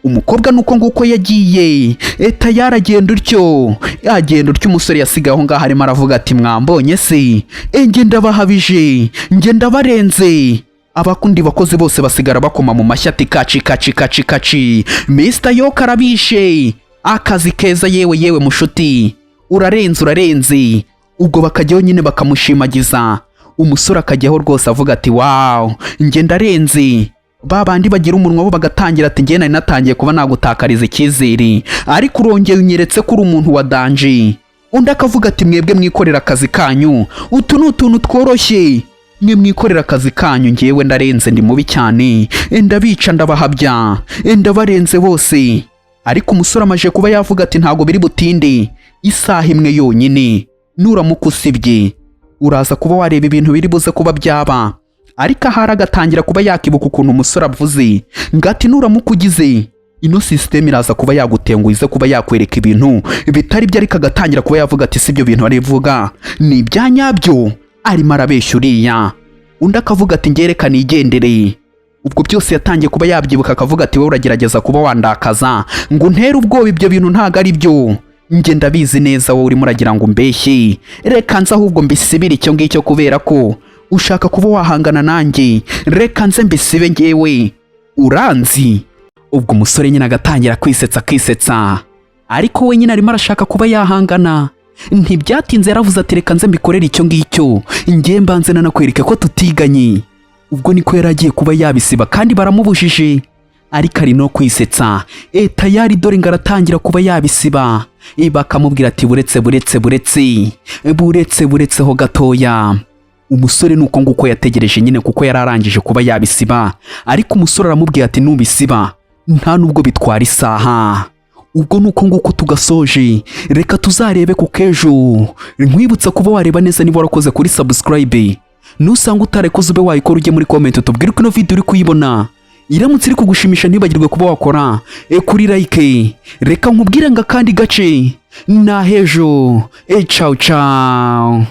Umukobwa nuko nguko yagiye. Tayari agenda utyo, agenda utyo. Umusore yasigaye aho ngaho arimo aravuga ati: "Mwambonye se? Nge ndabahabije, nge ndabarenze." Abakundi bakozi bose basigara bakoma mu mashyi ati: "Kaci kaci kaci kaci, Mr Yoka arabishe akazi keza. Yewe yewe, mushuti, urarenze, urarenze." Ubwo bakajyaho nyine bakamushimagiza. Umusore akajyaho rwose avuga ati: "Wow, nge ndarenze." Ba bandi bagira umunwa bo bagatangira ati: "Nge nari natangiye kuba nagutakariza icyizere, ariko urongeye unyeretse ko uri umuntu wa danger." Undi akavuga ati: "Mwebwe mwikorera akazi kanyu, utu ni utuntu tworoshye. Mwe mwikorera akazi kanyu, ngewe ndarenze, ndi mubi cyane, ndabica, ndabahabya, ndabarenze bose." Ariko umusore amaje kuba yavuga ati: "Ntabwo biri butinde, isaha imwe yonyine nuramuka usibye uraza kuba wareba ibintu biri buze kuba byaba." Ariko ahari agatangira kuba yakibuka ukuntu umusore avuze ngo ati: "Nuramuka ugize ino sisiteme iraza kuba yagutenguha, ize kuba yakwereka ibintu bitari byo." Ariko agatangira kuba yavuga ati: "Si ibyo bintu arivuga ni ibya nyabyo, arimo arabeshya uriya?" Undi akavuga ati: "Ngereka nigendere." Ubwo byose yatangiye kuba yabyibuka, akavuga ati: "Wowe uragerageza kuba wandakaza ngo untere ubwoba, ibyo bintu ntabwo ari byo, njye ndabizi neza. Wowe urimo uragira ngo umbeshye. Reka nze ahubwo mbisibire icyo ngicyo, kubera ko ushaka kuba wahangana nanjye. Reka nze mbisibe, ngewe uranzi." Ubwo umusore nyine agatangira kwisetsa, akisetsa, ariko we nyine arimo arashaka kuba yahangana. Ntibyatinze yaravuze ati: "Reka nze mbikorere icyo ngicyo, ngewe mbanze nanakwereke ko tutiganye." Ubwo niko yari agiye kuba yabisiba kandi baramubujije, ariko ari no kwisetsa. Tayari dore ngo aratangira kuba yabisiba. Bakamubwira ati: "Buretse, buretse, buretse, buretse, buretseho gatoya." Umusore ni uko nguko yategereje nyine, kuko yari arangije kuba yabisiba, ariko umusore aramubwira ati: "Nubisiba nta nubwo bitwara isaha." Ubwo ni uko nguko tugasoje. Reka tuzarebe ku kejo. Nkwibutsa kuba wareba neza niba warakoze kuri subscribe. Nusanga utarekoze, ube wayikora, ujye muri comment tubwire uko ino video uri kuyibona. Iramutse iri kugushimisha, ntibagirwe kuba wakora kuri like. Reka nkubwire ngo akandi gace ni ahejo. Ciao ciao.